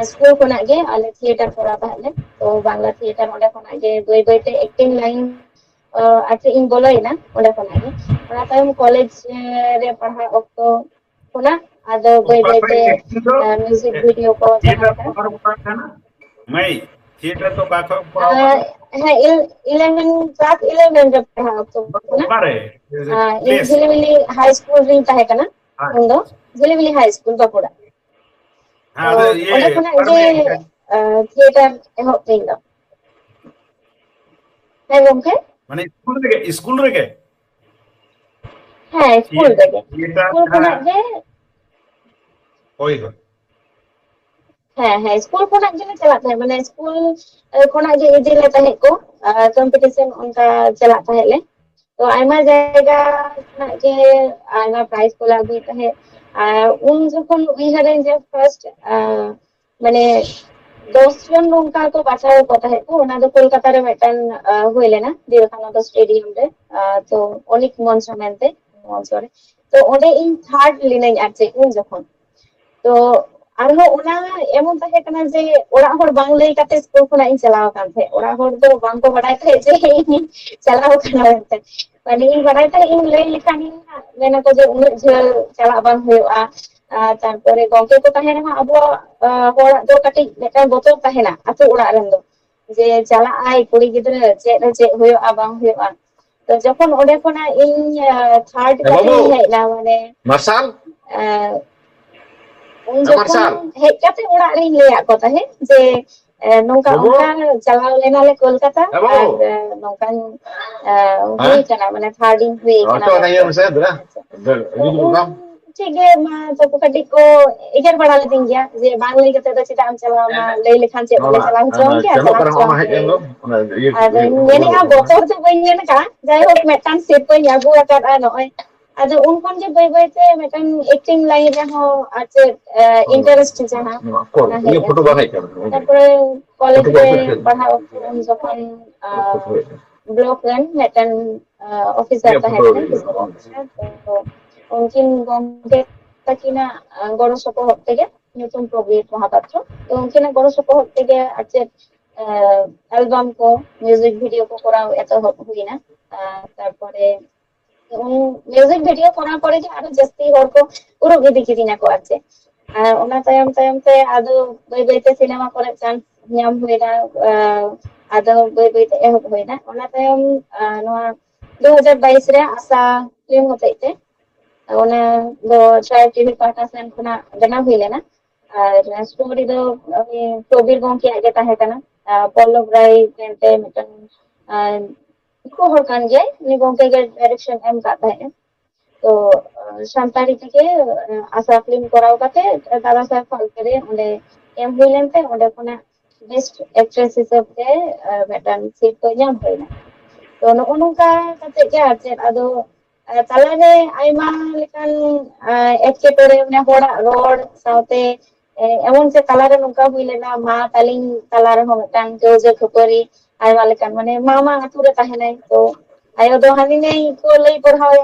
ᱥᱠᱩᱞ ᱠᱷᱚᱱᱟᱜ ᱜᱮ ᱟᱞᱮ ᱛᱷᱤᱭᱮᱴᱟᱨ ᱠᱚᱨᱟᱣ ᱛᱟᱦᱮᱸᱫ ᱞᱮ᱾ ᱛᱚ ᱵᱟᱝᱞᱟ ᱛᱷᱤᱭᱮᱴᱟᱨ, ᱚᱸᱰᱮ ᱠᱷᱚᱱᱟᱜ ᱜᱮ ᱵᱟᱹᱭ ᱵᱟᱹᱭᱛᱮ ᱮᱠᱴᱤᱝ ᱞᱟᱭᱤᱱ ᱟᱨ ᱪᱮᱫ ᱤᱧ ᱵᱚᱞᱚᱭᱮᱱᱟ ᱚᱸᱰᱮ ᱠᱷᱚᱱᱟᱜ ᱜᱮ᱾ ᱚᱱᱟ ᱛᱟᱭᱚᱢ ᱠᱚᱞᱮᱡᱽ ᱨᱮ ᱯᱟᱲᱦᱟᱜ ᱚᱠᱛᱚ ᱠᱷᱚᱱᱟᱜ ᱟᱫᱚ ᱵᱟᱹᱭ ᱵᱟᱹᱭᱛᱮ ᱢᱤᱣᱡᱤᱠ ᱵᱷᱤᱰᱤᱭᱳ ᱠᱚ ᱡᱟᱦᱟᱸ ᱞᱮᱠᱟ᱾ ᱢᱟᱹᱭ, ᱛᱷᱤᱭᱮᱴᱟᱨ ᱫᱚ ᱚᱠᱟ ᱠᱷᱚᱱ ᱠᱚᱨᱟᱣ ᱟᱨ ᱦᱮᱸ, ᱤᱞ- eleven, class eleven ᱨᱮ ᱯᱟᱲᱦᱟᱜ ᱚᱠᱛᱚ ᱠᱷᱚᱱᱟᱜ᱾ ᱚᱠᱟᱨᱮ? ᱟᱨ ᱤᱧ ᱡᱷᱤᱞᱤᱢᱤᱞᱤ ᱦᱟᱭ ᱥᱠᱩᱞ ᱨᱤᱧ ᱛᱟᱦᱮᱸ ᱠᱟᱱᱟ᱾ ᱩᱱᱫᱚ ᱡᱷᱤᱞᱤᱢᱤᱞᱤ ᱦᱟᱭ ᱥᱠᱩᱞ, ᱵᱟᱸᱠᱩᱲᱟ᱾ ᱦᱮᱸ, ᱟᱫᱚ ᱤᱭᱟᱹ, ᱚᱸᱰᱮ ᱠᱷᱚᱱᱟᱜ ᱚᱠᱟᱨᱮ ᱜᱮ ᱢᱮᱱᱟᱜ ᱯᱮᱭᱟ? ᱛᱷᱤᱭᱮᱴᱟᱨ ᱮᱦᱚᱵ ᱛᱤᱧ ᱫᱚ᱾ ᱦᱮᱸ ᱜᱚᱢᱠᱮ? ᱢᱟᱱᱮ ᱥᱠᱩᱞ ᱨᱮᱜᱮ, ᱥᱠᱩᱞ ᱨᱮᱜᱮ? ᱦᱮᱸ, ᱥᱠᱩᱞ ᱤᱭᱟᱹ, ᱨᱮᱜᱮ᱾ ᱛᱷᱤᱭᱮᱴᱟᱨ ᱥᱠᱩᱞ ᱠᱷᱚᱱᱟᱜ ᱡᱟᱦᱟᱸ ᱜᱮ᱾ ᱦᱳᱭ, ᱦᱳᱭ᱾ ᱦᱮᱸ, ᱦᱮᱸ, ᱥᱠᱩᱞ ᱠᱷᱚᱱᱟᱜ ᱜᱮᱞᱮ ᱪᱟᱞᱟᱜ ᱛᱟᱦᱮᱸᱫ, ᱢᱟᱱᱮ ᱥᱠᱩᱞ ᱠᱷᱚᱱᱟᱜ ᱜᱮ ᱤᱫᱤ ᱞᱮ ᱛᱟᱦᱮᱸᱫ ᱠᱚ, ᱠᱚᱢᱯᱤᱴᱤᱥᱚᱱ ᱚᱱᱠᱟ ᱪᱟᱞᱟᱜ ᱛᱟᱦᱮᱸᱫ ᱞᱮ᱾ ᱛᱚ ᱟᱭᱢᱟ ᱡᱟᱭᱜᱟ ᱠᱷᱚᱱᱟᱜ ᱜᱮ ᱟᱭᱢᱟ ᱯᱨᱟᱭᱤᱡᱽ ᱠᱚᱞᱮ ᱟᱹᱜᱩᱭᱮᱫ ᱛᱟᱦᱮᱸᱫ᱾ ᱟᱨ ᱩᱱ ᱡᱚᱠᱷᱚᱱ ᱩᱭᱦᱟᱹᱨᱟᱹᱧ ᱡᱮ ᱯᱷᱟᱨᱥᱴ ᱢᱟᱱᱮ ᱫᱚᱥ ᱡᱚᱱ ᱱᱚᱝᱠᱟ ᱠᱚ ᱵᱟᱪᱷᱟᱣ ᱠᱚ ᱛᱟᱦᱮᱸᱫ ᱠᱚ, ᱚᱱᱟ ᱫᱚ ᱠᱳᱞᱠᱟᱛᱟ ᱨᱮ ᱢᱤᱫᱴᱟᱝ ᱦᱩᱭ ᱞᱮᱱᱟ, ᱵᱤᱵᱮᱠᱟᱱᱚᱱᱫᱚ ᱥᱴᱮᱰᱤᱭᱟᱢ ᱨᱮ᱾ ᱛᱚ ᱚᱱᱤᱠ ᱢᱚᱧᱪᱚ ᱢᱮᱱᱛᱮ ᱢᱚᱧᱪᱚ ᱨᱮ, ᱛᱚ ᱚᱸᱰᱮ ᱤᱧ ᱛᱷᱟᱨᱰ ᱞᱤᱱᱟᱹᱧ ᱟᱨ ᱪᱮᱫ ᱩᱱ ᱡᱚᱠᱷᱚᱱ᱾ ᱛᱚ ᱟᱨᱦᱚᱸ ᱚᱱᱟ ᱮᱢᱚᱱ ᱛᱟᱦᱮᱸ ᱠᱟᱱᱟ ᱡᱮ ᱚᱲᱟᱜ ᱦᱚᱲ ᱵᱟᱝ ᱞᱟᱹᱭ ᱠᱟᱛᱮ ᱥᱠᱩᱞ ᱠᱷᱚᱱᱟᱜ ᱤᱧ ᱪᱟᱞᱟᱣ ᱟᱠᱟᱱ ᱛᱟᱦᱮᱸᱫ᱾ ᱚᱲᱟᱜ ᱦᱚᱲ ᱫᱚ ᱵᱟᱝ ᱠᱚ ᱵᱟᱰᱟᱭ ᱛᱟᱦᱮᱸᱫ ᱡᱮ ᱤᱧ ᱪᱟᱞᱟᱣ ᱟᱠᱟᱱᱟ ᱢᱮᱱᱛᱮ᱾ ᱢᱟᱱᱮ ᱤᱧ ᱵᱟᱰᱟᱭ ᱛᱟᱦᱮᱸᱫ ᱤᱧ ᱞᱟᱹᱭ ᱞᱮᱠᱷᱟᱱ ᱢᱮᱱᱟ ᱠᱚ ᱡᱮ ᱩᱱᱟᱹᱜ ᱡᱷᱟᱹᱞ ᱪᱟᱞᱟᱜ ᱵᱟᱝ ᱦᱩᱭᱩᱜᱼᱟ᱾ ᱟᱨ ᱛᱟᱨᱯᱚᱨᱮ ᱜᱚᱝᱠᱮ ᱠᱚ ᱛᱟᱦᱮᱸ ᱨᱮᱦᱚᱸ ᱟᱵᱚᱣᱟᱜ ᱦᱚᱲᱟᱜ ᱫᱚ ᱠᱟᱹᱴᱤᱡ ᱢᱤᱫᱴᱟᱝ ᱵᱚᱛᱚᱨ ᱛᱟᱦᱮᱱᱟ ᱟᱹᱛᱩ ᱚᱲᱟᱜ ᱨᱮᱱ ᱫᱚ, ᱡᱮ ᱪᱟᱞᱟᱜ ᱟᱭ ᱠᱩᱲᱤ ᱜᱤᱫᱽᱨᱟᱹ, ᱪᱮᱫ ᱨᱮ ᱪᱮᱫ ᱦᱩᱭᱩᱜᱼᱟ ᱵᱟᱝ ᱦᱩᱭᱩᱜᱼᱟ᱾ ᱛᱚ ᱡᱚᱠᱷᱚᱱ ᱚᱸᱰᱮ ᱠᱷᱚᱱᱟᱜ ᱤᱧ ᱛᱷᱟᱨᱰ ᱠᱟᱛᱮ ᱤᱧ ᱦᱮᱡ ᱮᱱᱟ, ᱢᱟᱱᱮ ᱢᱟᱨᱥᱟᱞ ᱩᱱ ᱡᱚᱠᱷᱚᱱ ᱦᱮᱡ ᱠᱟᱛᱮ ᱚᱲᱟᱜ ᱨᱤᱧ ᱞᱟᱹᱭᱟᱫ ᱠᱚ ᱛᱟᱦᱮᱸᱫ ᱡᱮ ᱱᱚᱝᱠᱟ ᱚᱱᱠᱟ ᱪᱟᱞᱟᱣ ᱞᱮᱱᱟᱞᱮ ᱠᱳᱞᱠᱟᱛᱟ ᱟᱨ ᱱᱚᱝᱠᱟᱧ ᱦᱩᱭ ᱠᱟᱱᱟ, ᱢᱟᱱᱮ ᱛᱷᱟᱨᱰ ᱤᱧ ᱦᱩᱭ ᱠᱟᱱᱟ᱾ ᱴᱷᱤᱠ ᱜᱮ, ᱢᱟ ᱛᱟᱠᱚ ᱠᱟᱹᱴᱤᱡ ᱠᱚ ᱮᱜᱮᱨ ᱵᱟᱲᱟ ᱞᱤᱫᱤᱧ ᱜᱮᱭᱟ ᱡᱮ ᱵᱟᱝ ᱞᱟᱹᱭ ᱠᱟᱛᱮ ᱫᱚ ᱪᱮᱫᱟᱜ ᱮᱢ ᱪᱟᱞᱟᱣ ᱮᱱᱟ, ᱞᱟᱹᱭ ᱞᱮᱠᱷᱟᱱ ᱪᱮᱫ ᱵᱚᱞᱮ ᱪᱟᱞᱟᱣ ᱦᱚᱪᱚᱣᱟᱢ ᱜᱮᱭᱟ, ᱪᱟᱞᱟᱣ ᱦᱚᱪᱚᱣᱟᱢ ᱜᱮᱭᱟ᱾ ᱟᱫᱚᱧ ᱢᱮᱱᱮᱫᱼᱟ ᱵᱚᱛᱚᱨ ᱫᱚ ᱵᱟᱹᱧ ᱢᱮᱱ ᱟᱠᱟᱫᱼᱟ, ᱡᱟᱭᱦᱳᱠ ᱢᱤᱫᱴᱟᱝ ᱥᱤᱨᱯᱟᱹᱧ ᱟᱹᱜᱩ ᱟᱠᱟᱫᱼᱟ ᱱᱚᱜᱼᱚᱭ᱾ ᱟᱫᱚ ᱩᱱ ᱠᱷᱚᱱ ᱜᱮ ᱵᱟᱹᱭ ᱵᱟᱹᱭ ᱛᱮ ᱢᱤᱫᱴᱟᱝ ᱮᱠᱴᱤᱝ ᱞᱟᱭᱤᱱ ᱨᱮᱦᱚᱸ ᱟᱨ ᱪᱮᱫ ᱤᱱᱴᱟᱨᱮᱥᱴ ᱡᱟᱦᱟᱸ ᱚᱱᱟ ᱦᱮᱡ ᱮᱱᱟ᱾ ᱛᱟᱨᱯᱚᱨᱮ ᱠᱚᱞᱮᱡᱽ ᱨᱮ ᱯᱟᱲᱦᱟᱣ ᱚᱠᱛᱚ ᱩᱱ ᱡᱚᱠᱷᱚᱱ ᱵᱞᱚᱠ ᱨᱮᱱ ᱢᱤᱫᱴᱮᱱ ᱚᱯᱷᱤᱥᱟᱨ ᱛᱟᱦᱮᱸ ᱠᱟᱱᱟᱭ, ᱰᱤᱥᱤ ᱚᱯᱷᱤᱥᱟᱨ᱾ ᱛᱚ ᱩᱱᱠᱤᱱ ᱜᱚᱢᱠᱮ ᱛᱟᱹᱠᱤᱱᱟᱜ ᱜᱚᱲᱚ ᱥᱚᱯᱚᱦᱚᱫ ᱛᱮᱜᱮ, ᱧᱩᱛᱩᱢ ᱯᱨᱚᱵᱤᱨ ᱢᱚᱦᱟᱯᱟᱛᱨᱚ, ᱛᱚ ᱩᱱᱠᱤᱱᱟᱜ ᱜᱚᱲᱚ ᱥᱚᱯᱚᱦᱚᱫ ᱛᱮᱜᱮ ᱟᱨ ᱪᱮᱫ ᱮᱞᱵᱟᱢ ᱠᱚ, ᱢᱤᱣᱡᱤᱠ ᱵᱷᱤᱰᱤᱭᱳ ᱠᱚ ᱠᱚᱨᱟᱣ ᱮᱛᱚᱦᱚᱵ ᱦᱩᱭᱱᱟ᱾ ᱟᱨ ᱛᱟᱨᱯᱚᱨᱮ ᱢᱤᱣᱡᱤᱠ ᱵᱷᱤᱰᱤᱭᱳ ᱠᱚᱨᱟᱣ ᱯᱚᱨᱮ ᱜᱮ ᱟᱨᱚ ᱡᱟᱹᱥᱛᱤ ᱦᱚᱲ ᱠᱚ ᱩᱨᱩᱢ ᱤᱫᱤ ᱠᱤᱫᱤᱧᱟ ᱠᱚ ᱟᱨ ᱪᱮᱫ᱾ ᱟᱨ ᱚᱱᱟ ᱛᱟᱭᱚᱢ ᱛᱟᱭᱚᱢ ᱛᱮ ᱟᱫᱚ ᱵᱟᱹᱭ ᱵᱟᱹᱭ ᱛᱮ ᱥᱤᱱᱮᱢᱟ ᱠᱚᱨᱮ ᱪᱟᱱᱥ ᱧᱟᱢ ᱦᱩᱭᱱᱟ᱾ ᱟᱫᱚ ᱵᱟᱹᱭ ᱵᱟᱹᱭ ᱛᱮ ᱮᱦᱚᱵ ᱦᱩᱭᱱᱟ᱾ ᱚᱱᱟ ᱛᱟᱭᱚᱢ ᱱᱚᱣᱟ ᱫᱩ ᱦᱟᱡᱟᱨ ᱵᱟᱭᱤᱥ ᱨᱮ ᱟᱥᱟ ᱯᱷᱤᱞᱢ ᱦᱚᱛᱮᱡ ᱛᱮ, ᱚᱱᱟ ᱫᱚ ᱴᱨᱟᱭᱤᱵᱽ ᱴᱤᱵᱷᱤ ᱯᱟᱦᱴᱟ ᱥᱮᱱ ᱠᱷᱚᱱᱟᱜ ᱵᱮᱱᱟᱣ ᱦᱩᱭ ᱞᱮᱱᱟ᱾ ᱟᱨ ᱥᱴᱳᱨᱤ ᱫᱚ ᱩᱱᱤ ᱠᱚᱵᱤᱨ ᱜᱚᱢᱠᱮᱭᱟᱜ ᱜᱮ ᱛᱟᱦᱮᱸ ᱠᱟᱱᱟ᱾ ᱯᱚᱞᱞᱚᱵ ᱨᱟᱭ ᱢᱮᱱᱛᱮ ᱢᱤᱫᱴᱟᱝ ᱫᱤᱠᱩ ᱦᱚᱲ ᱠᱟᱱ ᱜᱮᱭᱟᱭ, ᱩᱱᱤ ᱜᱚᱢᱠᱮ ᱜᱮ ᱰᱟᱭᱨᱮᱠᱥᱚᱱ ᱮᱢ ᱠᱟᱜ ᱛᱟᱦᱮᱸᱜᱼᱟ᱾ ᱛᱚ ᱥᱟᱱᱛᱟᱲᱤ ᱛᱮᱜᱮ ᱟᱥᱟ ᱯᱷᱤᱞᱢ ᱠᱚᱨᱟᱣ ᱠᱟᱛᱮ ᱫᱟᱫᱟ ᱥᱟᱦᱮᱵ ᱯᱷᱟᱞᱠᱮ ᱨᱮ ᱚᱸᱰᱮ ᱮᱢ ᱦᱩᱭ ᱞᱮᱱ ᱛᱮ ᱚᱸᱰᱮ ᱠᱷᱚᱱᱟᱜ ᱵᱮᱥᱴ ᱮᱠᱴᱨᱮᱥ ᱦᱤᱥᱟᱹᱵ ᱛᱮ ᱢᱤᱫᱴᱟᱝ ᱥᱤᱴ ᱫᱚ ᱧᱟᱢ ᱦᱩᱭᱱᱟ᱾ ᱛᱚ ᱱᱚᱜᱼᱚ ᱱᱚᱝᱠᱟ ᱠᱟᱛᱮ ᱜᱮ ᱟᱨ ᱪᱮᱫ ᱟᱫᱚ ᱛᱟᱞᱟᱨᱮ ᱟᱭᱢᱟ ᱞᱮᱠᱟᱱ ᱮᱴᱠᱮᱴᱚᱬᱮ, ᱢᱟᱱᱮ ᱦᱚᱲᱟᱜ ᱨᱚᱲ ᱥᱟᱶᱛᱮ ᱮᱢᱚᱱ ᱪᱮᱫ ᱛᱟᱞᱟᱨᱮ ᱱᱚᱝᱠᱟ ᱦᱩᱭ ᱞᱮᱱᱟ, ᱢᱟ ᱛᱟᱹᱞᱤᱧ ᱛᱟᱞᱟ ᱨᱮᱦᱚᱸ ᱢᱤᱫᱴᱟᱝ ᱠᱟᱹᱣᱡᱟᱹ ᱠᱷᱟᱹᱯᱟᱹᱨᱤ, ᱟᱭᱢᱟ ᱞᱮᱠᱟᱱ, ᱢᱟᱱᱮ ᱢᱟᱢᱟ ᱟᱹᱛᱩ ᱨᱮ ᱛᱟᱦᱮᱱᱟᱭ, ᱛᱚ ᱟᱭᱳ ᱫᱚ ᱦᱟᱹᱱᱤ ᱱᱟᱹᱭ ᱠᱚ ᱞᱟᱹᱭ ᱯᱟᱲᱦᱟᱣ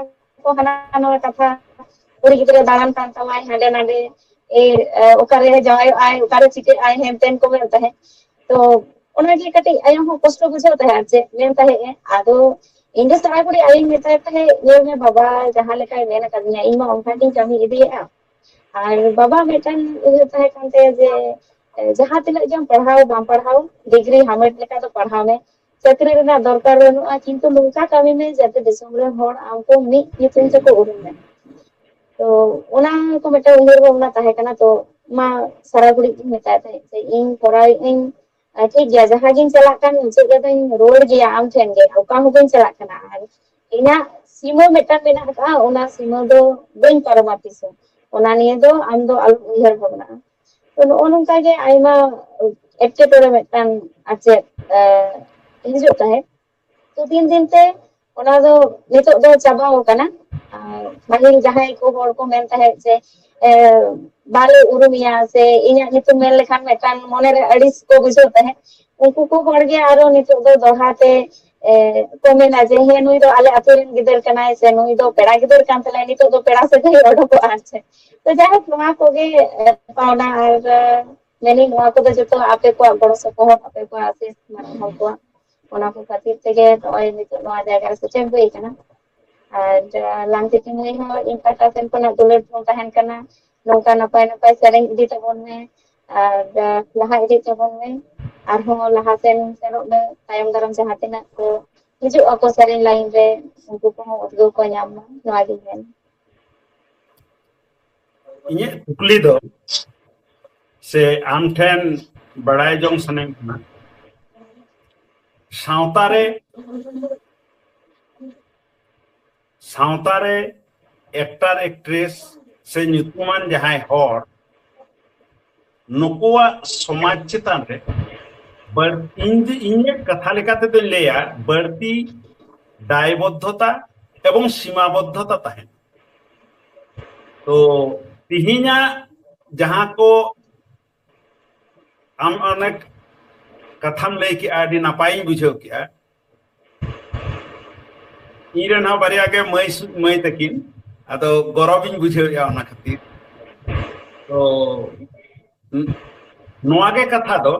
ᱠᱚ ᱦᱟᱱᱟ ᱱᱚᱣᱟ ᱠᱟᱛᱷᱟ, ᱠᱩᱲᱤ ᱜᱤᱫᱽᱨᱟᱹ ᱫᱟᱬᱟᱱ ᱠᱟᱱ ᱛᱟᱢᱟᱭ ᱦᱟᱸᱰᱮ ᱱᱟᱰᱮ, ᱮ, ᱚᱠᱟᱨᱮ ᱡᱟᱶᱟᱭᱚᱜ ᱟᱭ, ᱚᱠᱟᱨᱮ ᱪᱤᱠᱟᱹᱜ ᱟᱭ, ᱦᱮᱱ ᱛᱮᱱ ᱠᱚ ᱢᱮᱱ ᱛᱟᱦᱮᱸᱫ᱾ ᱛᱚ ᱚᱱᱟᱜᱮ ᱠᱟᱹᱴᱤᱡ ᱟᱭᱳ ᱦᱚᱸ ᱠᱚᱥᱴᱚ ᱵᱩᱡᱷᱟᱹᱣ ᱛᱟᱦᱮᱸᱫ ᱟᱨ ᱪᱮᱫ ᱢᱮᱱ ᱛᱟᱦᱮᱸᱫ ᱮ᱾ ᱟᱫᱚ ᱤᱧ ᱫᱚ ᱥᱟᱨᱟ ᱜᱷᱩᱲᱤ ᱟᱭᱳᱧ ᱢᱮᱛᱟᱭ ᱛᱟᱦᱮᱸᱫ, "ᱧᱮᱞ ᱢᱮ ᱵᱟᱵᱟ, ᱡᱟᱦᱟᱸ ᱞᱮᱠᱟᱭ ᱢᱮᱱ ᱟᱠᱟᱫᱤᱧᱟ, ᱤᱧ ᱢᱟ ᱚᱱᱠᱟ ᱜᱤᱧ ᱠᱟᱹᱢᱤ ᱤᱫᱤᱭᱮᱫᱼᱟ᱾" ᱟᱨ ᱵᱟᱵᱟ ᱢᱤᱫᱴᱟᱝ ᱩᱭᱦᱟᱹᱨ ᱛᱟᱦᱮᱸ ᱠᱟᱱ ᱛᱟᱭᱟ ᱡᱮ ᱡᱟᱦᱟᱸ ᱛᱤᱱᱟᱹᱜ ᱜᱮᱢ ᱯᱟᱲᱦᱟᱣ ᱵᱟᱢ ᱯᱟᱲᱦᱟᱣ, ᱰᱤᱜᱽᱨᱤ ᱦᱟᱢᱮᱴ ᱞᱮᱠᱟ ᱫᱚ ᱯᱟᱲᱦᱟᱣ ᱢᱮ, ᱪᱟᱹᱠᱨᱤ ᱨᱮᱱᱟᱜ ᱫᱚᱨᱠᱟᱨ ᱵᱟᱹᱱᱩᱜᱼᱟ, ᱠᱤᱱᱛᱩ ᱱᱚᱝᱠᱟ ᱠᱟᱹᱢᱤ ᱢᱮ ᱡᱟᱛᱮ ᱫᱤᱥᱚᱢ ᱨᱮᱱ ᱦᱚᱲ ᱟᱢ ᱠᱚ ᱢᱤᱫ ᱧᱩᱛᱩᱢ ᱛᱮᱠᱚ ᱩᱨᱩᱢ ᱢᱮ᱾ ᱛᱚ ᱚᱱᱟ ᱠᱚ ᱢᱤᱫᱴᱟᱝ ᱩᱭᱦᱟᱹᱨ ᱵᱷᱟᱵᱽᱱᱟ ᱛᱟᱦᱮᱸ ᱠᱟᱱᱟ᱾ ᱛᱚ ᱢᱟ ᱥᱟᱨᱟ ᱜᱷᱩᱲᱤᱡ ᱜᱤᱧ ᱢᱮᱛᱟᱭ ᱛᱟᱦᱮᱸᱫ ᱡᱮ ᱤᱧ ᱠᱚᱨᱟᱣᱮᱫ ᱟᱹᱧ, ᱟᱨ ᱴᱷᱤᱠ ᱜᱮᱭᱟ, ᱡᱟᱦᱟᱸ ᱜᱤᱧ ᱪᱟᱞᱟᱜ ᱠᱟᱱ ᱢᱩᱪᱟᱹᱫ ᱨᱮᱫᱚᱧ ᱨᱩᱣᱟᱹᱲ ᱜᱮᱭᱟ ᱟᱢ ᱴᱷᱮᱱ ᱜᱮ, ᱚᱠᱟ ᱦᱚᱸ ᱵᱟᱹᱧ ᱪᱟᱞᱟᱜ ᱠᱟᱱᱟ᱾ ᱟᱨ ᱤᱧᱟᱹᱜ ᱥᱤᱢᱟᱹ ᱢᱤᱫᱴᱟᱝ ᱢᱮᱱᱟᱜ ᱟᱠᱟᱫᱼᱟ, ᱚᱱᱟ ᱥᱤᱢᱟᱹ ᱫᱚ ᱵᱟᱹᱧ ᱯᱟᱨᱚᱢᱟ ᱛᱤᱥ ᱦᱚᱸ᱾ ᱚᱱᱟ ᱱᱤᱭᱮ ᱫᱚ ᱟᱢ ᱫᱚ ᱟᱞᱚᱢ ᱩᱭᱦᱟᱹᱨ ᱵᱷᱟᱵᱽᱱᱟᱜᱼᱟ᱾ ᱛᱚ ᱱᱚᱜᱼᱚ ᱱᱚᱝᱠᱟ ᱜᱮ ᱟᱭᱢᱟ ᱮᱴᱠᱮᱴᱚᱬᱮ ᱢᱤᱫᱴᱟᱝ ᱟᱨ ᱪᱮᱫ ᱦᱤᱡᱩᱜ ᱛᱟᱦᱮᱸᱫ᱾ ᱛᱚ ᱫᱤᱱ ᱫᱤᱱ ᱛᱮ ᱚᱱᱟ ᱫᱚ ᱱᱤᱛᱚᱜ ᱫᱚ ᱪᱟᱵᱟᱣ ᱟᱠᱟᱱᱟ᱾ ᱟᱨ ᱯᱟᱹᱦᱤᱞ ᱡᱟᱦᱟᱸᱭ ᱠᱚ ᱦᱚᱲ ᱠᱚ ᱢᱮᱱ ᱛᱟᱦᱮᱸᱫ ᱡᱮ ᱵᱟᱞᱮ ᱩᱨᱩᱢᱮᱭᱟ ᱥᱮ ᱤᱧᱟᱹᱜ ᱧᱩᱛᱩᱢ ᱢᱮᱱ ᱞᱮᱠᱷᱟᱱ ᱢᱤᱫᱴᱟᱝ ᱢᱚᱱᱮᱨᱮ ᱟᱹᱲᱤᱥ ᱠᱚ ᱵᱩᱡᱷᱟᱹᱣ ᱛᱟᱦᱮᱸᱫ, ᱩᱱᱠᱩ ᱠᱚ ᱦᱚᱲ ᱜᱮ ᱟᱨᱚ ᱱᱤᱛᱚᱜ ᱫᱚ ᱫᱚᱦᱲᱟ ᱛᱮ ᱠᱚ ᱢᱮᱱᱟ ᱡᱮ ᱦᱮᱸ, ᱱᱩᱭ ᱫᱚ ᱟᱞᱮ ᱟᱹᱛᱩ ᱨᱮᱱ ᱜᱤᱫᱟᱹᱨ ᱠᱟᱱᱟᱭ ᱥᱮ ᱱᱩᱭ ᱫᱚ ᱯᱮᱲᱟ ᱜᱤᱫᱟᱹᱨ ᱠᱟᱱ ᱛᱟᱞᱮᱭᱟ, ᱱᱤᱛᱚᱜ ᱫᱚ ᱯᱮᱲᱟ ᱥᱟᱹᱜᱟᱹᱭ ᱚᱰᱚᱠᱚᱜᱼᱟ ᱟᱨ ᱪᱮᱫ᱾ ᱛᱚ ᱡᱟᱭᱦᱳᱠ, ᱱᱚᱣᱟ ᱠᱚᱜᱮ ᱯᱟᱣᱱᱟ ᱟᱨ ᱢᱮᱱᱤᱧ ᱱᱚᱣᱟ ᱠᱚᱫᱚ ᱡᱚᱛᱚ ᱟᱯᱮ ᱠᱚᱣᱟᱜ ᱜᱚᱲᱚ ᱥᱚᱯᱚᱦᱚᱫ, ᱟᱯᱮ ᱠᱚᱣᱟᱜ ᱟᱥᱤᱥ, ᱢᱟᱨᱟᱝ ᱦᱚᱲ ᱠᱚᱣᱟᱜ, ᱚᱱᱟ ᱠᱚ ᱠᱷᱟᱹᱛᱤᱨ ᱛᱮᱜᱮ ᱱᱚᱜᱼᱚᱭ ᱱᱤᱛᱚᱜ ᱱᱚᱣᱟ ᱡᱟᱭᱜᱟ ᱨᱮ ᱥᱮᱴᱮᱨ ᱦᱩᱭ ᱟᱠᱟᱱᱟ᱾ ᱟᱨ ᱞᱟᱝᱛᱤᱛᱤ ᱢᱟᱹᱭ ᱦᱚᱸ ᱤᱧ ᱯᱟᱦᱴᱟ ᱥᱮᱱ ᱠᱷᱚᱱᱟᱜ ᱫᱩᱞᱟᱹᱲ ᱦᱚᱸ ᱛᱟᱦᱮᱱ ᱠᱟᱱᱟ, ᱱᱚᱝᱠᱟ ᱱᱟᱯᱟᱭ ᱱᱟᱯᱟᱭ ᱥᱮᱨᱮᱧ ᱤᱫᱤ ᱛᱟᱵᱚᱱ ᱢᱮ ᱟᱨ ᱞᱟᱦᱟ ᱤᱫᱤ ᱛᱟᱵᱚᱱ ᱢᱮ᱾ ᱟᱨᱦᱚᱸ ᱞᱟᱦᱟ ᱥᱮᱱ ᱥᱮᱱᱚᱜ ᱢᱮ, ᱛᱟᱭᱚᱢ ᱫᱟᱨᱟᱢ ᱡᱟᱦᱟᱸ ᱛᱤᱱᱟᱹᱜ ᱠᱚ ᱦᱤᱡᱩᱜ ᱟᱠᱚ ᱥᱮᱨᱮᱧ ᱞᱟᱭᱤᱱ ᱨᱮ, ᱩᱱᱠᱩ ᱠᱚᱦᱚᱸ ᱩᱫᱽᱜᱟᱹᱣ ᱠᱚ ᱧᱟᱢ ᱢᱟ, ᱱᱚᱣᱟ ᱜᱤᱧ ᱢᱮᱱᱟ᱾ ᱤᱧᱟᱹᱜ ᱠᱩᱠᱞᱤ ᱫᱚ, ᱥᱮ ᱟᱢ ᱴᱷᱮᱱ ᱵᱟᱲᱟᱭ ᱡᱚᱝ ᱥᱟᱱᱟᱧ ᱠᱟᱱᱟ, ᱥᱟᱶᱛᱟ ᱨᱮ ᱥᱟᱶᱛᱟ ᱨᱮ ᱮᱠᱴᱟᱨ ᱮᱠᱴᱨᱮᱥ ᱥᱮ ᱧᱩᱛᱩᱢᱟᱱ ᱡᱟᱦᱟᱸᱭ ᱦᱚᱲ, ᱱᱩᱠᱩᱣᱟᱜ ᱥᱚᱢᱟᱡᱽ ᱪᱮᱛᱟᱱ ᱨᱮ ᱵᱟᱹᱲ- ᱤᱧ ᱫᱚ, ᱤᱧᱟᱹᱜ ᱠᱟᱛᱷᱟ ᱞᱮᱠᱟ ᱛᱮᱫᱚᱧ ᱞᱟᱹᱭᱟ, ᱵᱟᱹᱲᱛᱤ ᱫᱟᱭᱵᱚᱫᱽᱫᱷᱚᱛᱟ ᱮᱵᱚᱝ ᱥᱤᱢᱟᱵᱚᱫᱽᱫᱷᱚᱛᱟ ᱛᱟᱦᱮᱱᱟ᱾ ᱛᱚ ᱛᱤᱦᱤᱧᱟᱜ ᱡᱟᱦᱟᱸ ᱠᱚ ᱟᱢ ᱚᱱᱮᱠ ᱠᱟᱛᱷᱟᱢ ᱞᱟᱹᱭ ᱠᱮᱜᱼᱟ, ᱟᱹᱰᱤ ᱱᱟᱯᱟᱭᱤᱧ ᱵᱩᱡᱷᱟᱹᱣ ᱠᱮᱜᱼᱟ᱾ ᱤᱧ ᱨᱮᱱ ᱦᱚᱸ ᱵᱟᱨᱭᱟ ᱜᱮ ᱢᱟᱹᱭ ᱥᱩ- ᱢᱟᱹᱭ ᱛᱟᱹᱠᱤᱱ, ᱟᱫᱚ ᱜᱚᱨᱚᱵᱤᱧ ᱵᱩᱡᱷᱟᱹᱣᱮᱜᱼᱟ ᱚᱱᱟ ᱠᱷᱟᱹᱛᱤᱨ᱾ ᱛᱚ ᱱᱚᱣᱟ ᱜᱮ ᱠᱟᱛᱷᱟ ᱫᱚ,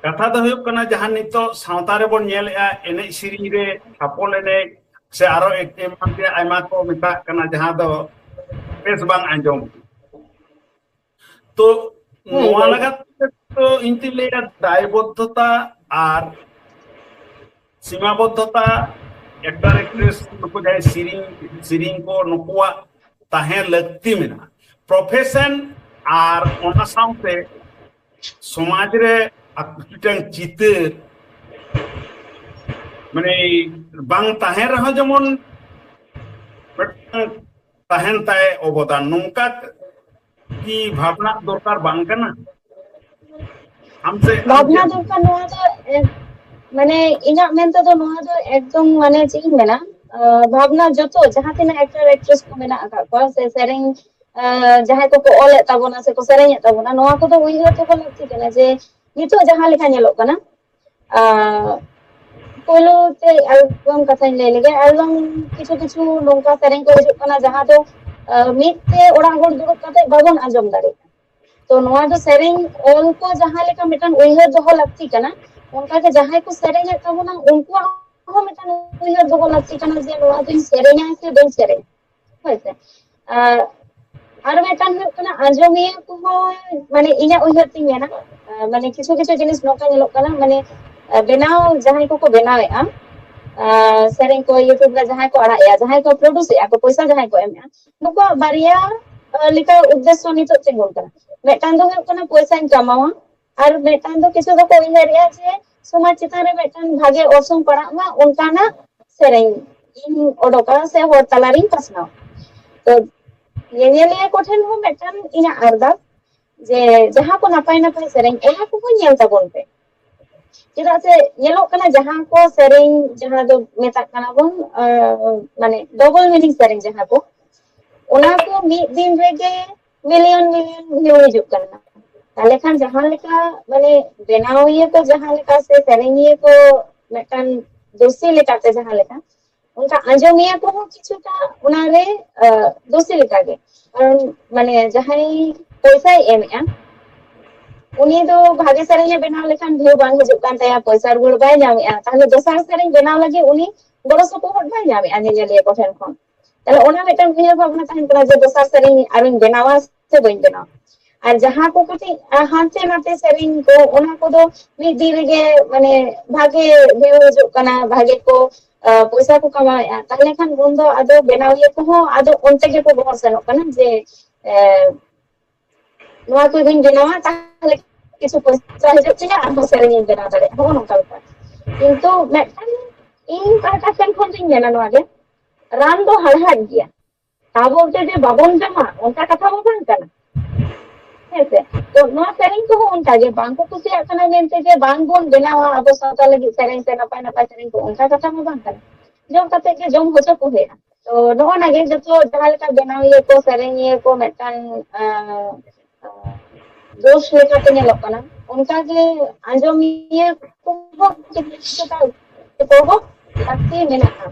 ᱠᱟᱛᱷᱟ ᱫᱚ ᱦᱩᱭᱩᱜ ᱠᱟᱱᱟ, ᱡᱟᱦᱟᱸ ᱱᱤᱛᱚᱜ ᱥᱟᱶᱛᱟ ᱨᱮᱵᱚᱱ ᱧᱮᱞᱮᱜᱼᱟ, ᱮᱱᱮᱡ ᱥᱮᱨᱮᱧ ᱨᱮ ᱪᱷᱟᱯᱚᱞ ᱮᱱᱮᱡ ᱥᱮ ᱟᱨᱚ ᱮᱢᱟᱱ ᱛᱮᱭᱟᱜ ᱟᱭᱢᱟ ᱠᱚ ᱢᱮᱛᱟᱜ ᱠᱟᱱᱟ, ᱡᱟᱦᱟᱸ ᱫᱚ ᱵᱮᱥ ᱵᱟᱝ ᱟᱸᱡᱚᱢ᱾ ᱛᱚ ᱱᱚᱣᱟ ᱞᱟᱜᱟᱛ ᱛᱮ ᱛᱚ ᱤᱧ ᱛᱤᱧ ᱞᱟᱹᱭᱟ, ᱫᱟᱭᱵᱚᱫᱽᱫᱷᱚᱛᱟ ᱟᱨ ᱥᱤᱢᱟᱵᱚᱫᱽᱫᱷᱚᱛᱟ, ᱮᱠᱴᱟᱨ ᱮᱠᱴᱨᱮᱥ ᱱᱩᱠᱩ ᱡᱟᱦᱟᱸᱭ ᱥᱮᱨᱮᱧ ᱥᱮᱨᱮᱧ ᱠᱚ, ᱱᱩᱠᱩᱣᱟᱜ ᱛᱟᱦᱮᱸ ᱞᱟᱹᱠᱛᱤ ᱢᱮᱱᱟᱜᱼᱟ᱾ ᱯᱨᱚᱯᱷᱮᱥᱚᱱ ᱟᱨ ᱚᱱᱟ ᱥᱟᱶᱛᱮ ᱥᱚᱢᱟᱡᱽ ᱨᱮ ᱢᱤᱫᱴᱟᱝ ᱪᱤᱛᱟᱹᱨ ᱢᱟᱱᱮ ᱵᱟᱝ ᱛᱟᱦᱮᱱ ᱨᱮᱦᱚᱸ ᱡᱮᱢᱚᱱ ᱢᱤᱫᱴᱟᱝ ᱛᱟᱦᱮᱱ ᱛᱟᱭ ᱚᱵᱚᱫᱟᱱ, ᱱᱚᱝᱠᱟ ᱠᱤ ᱵᱷᱟᱵᱽᱱᱟ ᱫᱚᱨᱠᱟᱨ ᱵᱟᱝ ᱠᱟᱱᱟ? ᱟᱢ ᱥᱮ ᱟᱢ ᱵᱷᱟᱵᱽᱱᱟ ᱪᱮᱫ ᱫᱚᱨᱠᱟᱨ ᱱᱚᱣᱟ ᱫᱚ ᱮ, ᱢᱟᱱᱮ ᱤᱧᱟᱹᱜ ᱢᱮᱱ ᱛᱮᱫᱚ ᱱᱚᱣᱟ ᱫᱚ ᱮᱠᱫᱚᱢ, ᱢᱟᱱᱮ ᱪᱮᱫ ᱤᱧ ᱢᱮᱱᱟ, ᱟᱸ, ᱵᱷᱟᱵᱽᱱᱟ ᱡᱚᱛᱚ ᱡᱟᱦᱟᱸ ᱛᱤᱱᱟᱹᱜ ᱮᱠᱴᱟᱨ ᱮᱠᱴᱨᱮᱥ ᱠᱚ ᱢᱮᱱᱟᱜ ᱟᱠᱟᱫ ᱠᱚᱣᱟ ᱥᱮ ᱥᱮᱨᱮᱧ, ᱟᱸ, ᱡᱟᱦᱟᱸᱭ ᱠᱚᱠᱚ ᱚᱞᱮᱫ ᱛᱟᱵᱚᱱᱟ ᱥᱮᱠᱚ ᱥᱮᱨᱮᱧᱮᱫ ᱛᱟᱵᱚᱱᱟ, ᱱᱚᱣᱟ ᱠᱚᱫᱚ ᱩᱭᱦᱟᱹᱨ ᱫᱚᱦᱚ ᱞᱟᱹᱠᱛᱤ ᱠᱟᱱᱟ ᱡᱮ ᱱᱤᱛᱚᱜ ᱡᱟᱦᱟᱸ ᱞᱮᱠᱟ ᱧᱮᱞᱚᱜ ᱠᱟᱱᱟ, ᱟᱸ, ᱯᱳᱭᱞᱳ ᱛᱮ ᱮᱞᱵᱟᱢ ᱠᱟᱛᱷᱟᱧ ᱞᱟᱹᱭ ᱞᱮᱜᱮ᱾ ᱮᱞᱵᱟᱢ ᱠᱤᱪᱷᱩ ᱠᱤᱪᱷᱩ ᱱᱚᱝᱠᱟ ᱥᱮᱨᱮᱧ ᱠᱚ ᱦᱤᱡᱩᱜ ᱠᱟᱱᱟ ᱡᱟᱦᱟᱸ ᱫᱚ, ᱟᱸ, ᱢᱤᱫ ᱛᱮ ᱚᱲᱟᱜ ᱦᱚᱲ ᱫᱩᱲᱩᱵ ᱠᱟᱛᱮ ᱵᱟᱵᱚᱱ ᱟᱸᱡᱚᱢ ᱫᱟᱲᱮᱭᱟᱜᱼᱟ᱾ ᱛᱚ ᱱᱚᱣᱟ ᱫᱚ ᱥᱮᱨᱮᱧ ᱚᱞ ᱠᱚ ᱡᱟᱦᱟᱸ ᱞᱮᱠᱟ ᱢᱤᱫᱴᱟᱝ ᱩᱭᱦᱟᱹᱨ ᱫᱚᱦᱚ ᱞᱟᱹᱠᱛᱤ ᱠᱟᱱᱟ, ᱚᱱᱠᱟᱜᱮ ᱡᱟᱦᱟᱸᱭ ᱠᱚ ᱥᱮᱨᱮᱧᱮᱫ ᱛᱟᱵᱚᱱᱟ ᱩᱱᱠᱩᱣᱟᱜ ᱦᱚᱸ ᱢᱤᱫᱴᱟᱝ ᱩᱭᱦᱟᱹᱨ ᱫᱚᱦᱚ ᱞᱟᱹᱠᱛᱤ ᱠᱟᱱᱟ ᱡᱮ ᱱᱚᱣᱟ ᱫᱚᱧ ᱥᱮᱨᱮᱧᱟ ᱥᱮ ᱵᱟᱹᱧ ᱥᱮᱨᱮᱧᱟ᱾ ᱦᱳᱭ ᱥᱮ᱾ ᱟᱨ ᱟᱨ ᱢᱤᱫᱴᱟᱝ ᱦᱩᱭᱩᱜ ᱠᱟᱱᱟ, ᱟᱸᱡᱚᱢᱤᱭᱟᱹ ᱠᱚᱦᱚᱸ, ᱢᱟᱱᱮ, ᱤᱧᱟᱹᱜ ᱩᱭᱦᱟᱹᱨ ᱛᱤᱧ ᱢᱮᱱᱟ, ᱢᱟᱱᱮ, ᱠᱤᱪᱷᱩ ᱠᱤᱪᱷᱩ ᱡᱤᱱᱤᱥ ᱱᱚᱝᱠᱟ ᱧᱮᱞᱚᱜ ᱠᱟᱱᱟ, ᱢᱟᱱᱮ, ᱵᱮᱱᱟᱣ, ᱡᱟᱦᱟᱸᱭ ᱠᱚᱠᱚ ᱵᱮᱱᱟᱣᱮᱫᱼᱟ, ᱥᱮᱨᱮᱧ ᱠᱚ YouTube ᱨᱮ ᱡᱟᱦᱟᱸᱭ ᱠᱚ ᱟᱲᱟᱜ ᱮᱜᱼᱟ, ᱡᱟᱦᱟᱸᱭ ᱠᱚ ᱯᱨᱚᱰᱩᱥ ᱮᱜᱼᱟ ᱠᱚ, ᱯᱚᱭᱥᱟ ᱡᱟᱦᱟᱸᱭ ᱠᱚ ᱮᱢᱮᱜᱼᱟ, ᱱᱩᱠᱩᱣᱟᱜ ᱵᱟᱨᱭᱟ ᱞᱮᱠᱟ ᱩᱫᱽᱫᱮᱥᱥᱚ ᱱᱤᱛᱚᱜ ᱛᱤᱸᱜᱩᱱ ᱠᱟᱱᱟ᱾ ᱢᱤᱫᱴᱟᱝ ᱫᱚ ᱦᱩᱭᱩᱜ ᱠᱟᱱᱟ ᱯᱚᱭᱥᱟᱧ ᱠᱟᱢᱟᱣᱟ, ᱟᱨ ᱢᱤᱫᱴᱟᱝ ᱫᱚ ᱠᱤᱪᱷᱩ ᱫᱚᱠᱚ ᱩᱭᱦᱟᱹᱨᱮᱜᱼᱟ ᱡᱮ ᱥᱚᱢᱟᱡᱽ ᱪᱮᱛᱟᱱ ᱨᱮ ᱢᱤᱫᱴᱟᱝ ᱵᱷᱟᱜᱮ ᱚᱨᱥᱚᱝ ᱯᱟᱲᱟᱜ ᱢᱟ, ᱚᱱᱠᱟᱱᱟᱜ ᱥᱮᱨᱮᱧ ᱤᱧ ᱚᱰᱚᱠᱟ ᱥᱮ ᱦᱚᱲ ᱛᱟᱞᱟᱨᱤᱧ ᱯᱟᱥᱱᱟᱣᱟ᱾ ᱛᱚ ᱧᱮᱧᱮᱞᱤᱭᱟᱹ ᱠᱚᱴᱷᱮᱱ ᱦᱚᱸ ᱢᱤᱫᱴᱟᱝ ᱤᱧᱟᱹᱜ ᱟᱨᱫᱟᱥ ᱡᱮ ᱡᱟᱦᱟᱸ ᱠᱚ ᱱᱟᱯᱟᱭ ᱱᱟᱯᱟᱭ ᱥᱮᱨᱮᱧ, ᱚᱱᱟ ᱠᱚᱦᱚᱸ ᱧᱮᱞ ᱛᱟᱵᱚᱱ ᱯᱮ᱾ ᱪᱮᱫᱟᱜ ᱥᱮ ᱧᱮᱞᱚᱜ ᱠᱟᱱᱟ ᱡᱟᱦᱟᱸ ᱠᱚ ᱥᱮᱨᱮᱧ, ᱡᱟᱦᱟᱸ ᱫᱚ ᱢᱮᱛᱟᱜ ᱠᱟᱱᱟ ᱵᱚᱱ, ᱢᱟᱱᱮ, ᱰᱚᱵᱚᱞ ᱢᱤᱱᱤᱝ ᱥᱮᱨᱮᱧ ᱡᱟᱦᱟᱸ ᱠᱚ, ᱚᱱᱟ ᱠᱚ ᱢᱤᱫ ᱫᱤᱱ ᱨᱮᱜᱮ ᱢᱤᱞᱤᱭᱚᱱ ᱢᱤᱞᱤᱭᱚᱱ ᱵᱷᱤᱭᱩ ᱦᱤᱡᱩᱜ ᱠᱟᱱᱟ᱾ ᱛᱟᱦᱞᱮ ᱠᱷᱟᱱ ᱡᱟᱦᱟᱸ ᱞᱮᱠᱟ, ᱢᱟᱱᱮ, ᱵᱮᱱᱟᱣᱤᱭᱟᱹ ᱠᱚ ᱡᱟᱦᱟᱸ ᱞᱮᱠᱟ ᱥᱮ ᱥᱮᱨᱮᱧᱤᱭᱟᱹ ᱠᱚ ᱢᱤᱫᱴᱟᱝ ᱫᱳᱥᱤ ᱞᱮᱠᱟᱛᱮ ᱡᱟᱦᱟᱸ ᱞᱮᱠᱟ, ᱚᱱᱠᱟ ᱟᱸᱡᱚᱢᱤᱭᱟᱹ ᱠᱚᱦᱚᱸ ᱠᱤᱪᱷᱩᱴᱟ ᱚᱱᱟᱨᱮ ᱫᱳᱥᱤ ᱞᱮᱠᱟᱜᱮ᱾ ᱠᱟᱨᱚᱱ, ᱢᱟᱱᱮ, ᱡᱟᱦᱟᱸᱭ ᱯᱚᱭᱥᱟᱭ ᱮᱢᱮᱜᱼᱟ, ᱩᱱᱤ ᱫᱚ ᱵᱷᱟᱜᱮ ᱥᱮᱨᱮᱧ ᱮ ᱵᱮᱱᱟᱣ ᱞᱮᱠᱷᱟᱱ ᱵᱷᱤᱭᱩ ᱵᱟᱝ ᱦᱤᱡᱩᱜ ᱠᱟᱱ ᱛᱟᱭᱟ, ᱯᱚᱭᱥᱟ ᱨᱩᱣᱟᱹᱲ ᱵᱟᱭ ᱧᱟᱢᱮᱜᱼᱟ, ᱛᱟᱦᱞᱮ ᱫᱚᱥᱟᱨ ᱥᱮᱨᱮᱧ ᱵᱮᱱᱟᱣ ᱞᱟᱹᱜᱤᱫ ᱩᱱᱤ ᱜᱚᱲᱚ ᱥᱚᱯᱚᱦᱚᱫ ᱵᱟᱭ ᱧᱟᱢᱮᱜᱼᱟ ᱧᱮᱧᱮᱞᱤᱭᱟᱹ ᱠᱚ ᱴᱷᱮᱱ ᱠᱷᱚᱱ᱾ ᱛᱟᱦᱞᱮ ᱚᱱᱟ ᱢᱤᱫᱴᱟᱝ ᱩᱭᱦᱟᱹᱨ ᱵᱷᱟᱵᱽᱱᱟ ᱛᱟᱦᱮᱱ ᱠᱟᱱᱟ ᱡᱮ ᱫᱚᱥᱟᱨ ᱥᱮᱨᱮᱧ ᱟᱨᱚᱧ ᱵᱮᱱᱟᱣᱟ ᱥᱮ ᱵᱟᱹᱧ ᱵᱮᱱᱟᱣᱟ᱾ ᱟᱨ ᱡᱟᱦᱟᱸ ᱠᱚ ᱠᱟᱹᱴᱤᱡ ᱦᱟᱱᱛᱮ ᱱᱟᱛᱮ ᱥᱮᱨᱮᱧ ᱠᱚ, ᱚᱱᱟ ᱠᱚᱫᱚ ᱢᱤᱫ ᱫᱤᱱ ᱨᱮᱜᱮ, ᱢᱟᱱᱮ, ᱵᱷᱟᱜᱮ ᱵᱷᱤᱭᱩ ᱦᱤᱡᱩᱜ ᱠᱟᱱᱟ, ᱵᱷᱟᱜᱮ ᱠᱚ ᱯᱚᱭᱥᱟ ᱠᱚ ᱠᱟᱢᱟᱣᱮᱫᱼᱟ, ᱛᱟᱦᱞᱮ ᱠᱷᱟᱱ ᱩᱱᱫᱚ ᱟᱫᱚ ᱵᱮᱱᱟᱣᱤᱭᱟᱹ ᱠᱚᱦᱚᱸ ᱟᱫᱚ ᱚᱱᱛᱮ ᱜᱮᱠᱚ ᱵᱚᱦᱚᱨ ᱥᱮᱱᱚᱜ ᱠᱟᱱᱟ ᱡᱮ ᱱᱚᱣᱟ ᱠᱚ ᱤᱧ ᱵᱮᱱᱟᱣᱟ, ᱛᱟᱦᱞᱮ ᱠᱤᱪᱷᱩ ᱯᱚᱭᱥᱟ ᱦᱤᱡᱩᱜ ᱛᱤᱧᱟ, ᱟᱨᱦᱚᱸ ᱥᱮᱨᱮᱧ ᱤᱧ ᱵᱮᱱᱟᱣ ᱫᱟᱲᱮᱭᱟᱜᱼᱟ, ᱱᱚᱜᱼᱚ ᱱᱚᱝᱠᱟ ᱵᱮᱯᱟᱨ᱾ ᱠᱤᱱᱛᱩ ᱢᱤᱫᱴᱟᱝ ᱤᱧ ᱯᱟᱦᱴᱟ ᱥᱮᱱ ᱠᱷᱚᱱ ᱫᱚᱧ ᱢᱮᱱᱟ ᱱᱚᱣᱟ ᱜᱮ, ᱨᱟᱱ ᱫᱚ ᱦᱟᱲᱦᱟᱫ ᱜᱮᱭᱟ᱾ ᱛᱟ ᱵᱚᱞᱛᱮ ᱡᱮ ᱵᱟᱵᱚᱱ ᱡᱚᱢᱟ, ᱚᱱᱠᱟ ᱠᱟᱛᱷᱟ ᱢᱟ ᱵᱟᱝ ᱠᱟᱱᱟ᱾ ᱦᱮᱸᱥᱮ? ᱛᱚ ᱱᱚᱣᱟ ᱥᱮᱨᱮᱧ ᱠᱚᱦᱚᱸ ᱚᱱᱠᱟ ᱜᱮ, ᱵᱟᱝ ᱠᱚ ᱠᱩᱥᱤᱭᱟᱜ ᱠᱟᱱᱟ ᱢᱮᱱᱛᱮ ᱡᱮ ᱵᱟᱝ ᱵᱚᱱ ᱵᱮᱱᱟᱣᱟ ᱟᱵᱚ ᱥᱟᱶᱛᱟ ᱞᱟᱹᱜᱤᱫ ᱥᱮᱨᱮᱧ ᱥᱮ ᱱᱟᱯᱟᱭ ᱱᱟᱯᱟᱭ ᱥᱮᱨᱮᱧ ᱠᱚ, ᱚᱱᱠᱟ ᱠᱟᱛᱷᱟ ᱢᱟ ᱵᱟᱝ ᱠᱟᱱᱟ᱾ ᱡᱚᱢ ᱠᱟᱛᱮ ᱜᱮ ᱡᱚᱢ ᱦᱚᱪᱚ ᱠᱚ ᱦᱩᱭᱩᱜᱼᱟ᱾ ᱛᱚ ᱱᱚᱜᱼᱚ ᱱᱟ ᱜᱮ ᱡᱚᱛᱚ ᱡᱟᱦᱟᱸ ᱞᱮᱠᱟ ᱵᱮᱱᱟᱣᱤᱭᱟᱹ ᱠᱚ, ᱥᱮᱨᱮᱧᱤᱭᱟᱹ ᱠᱚ ᱢᱤᱫᱴᱟᱝ, ᱟᱸ, ᱟᱸ, ᱫᱳᱥ ᱞᱮᱠᱟᱛᱮ ᱧᱮᱞᱚᱜ ᱠᱟᱱᱟ, ᱚᱱᱠᱟ ᱜᱮ ᱟᱸᱡᱚᱢᱤᱭᱟᱹ ᱠᱚᱦᱚᱸ ᱠᱤᱪᱷᱩᱴᱟ ᱠᱚᱦᱚᱸ ᱞᱟᱹᱠᱛᱤ ᱢᱮᱱᱟᱜᱼᱟ᱾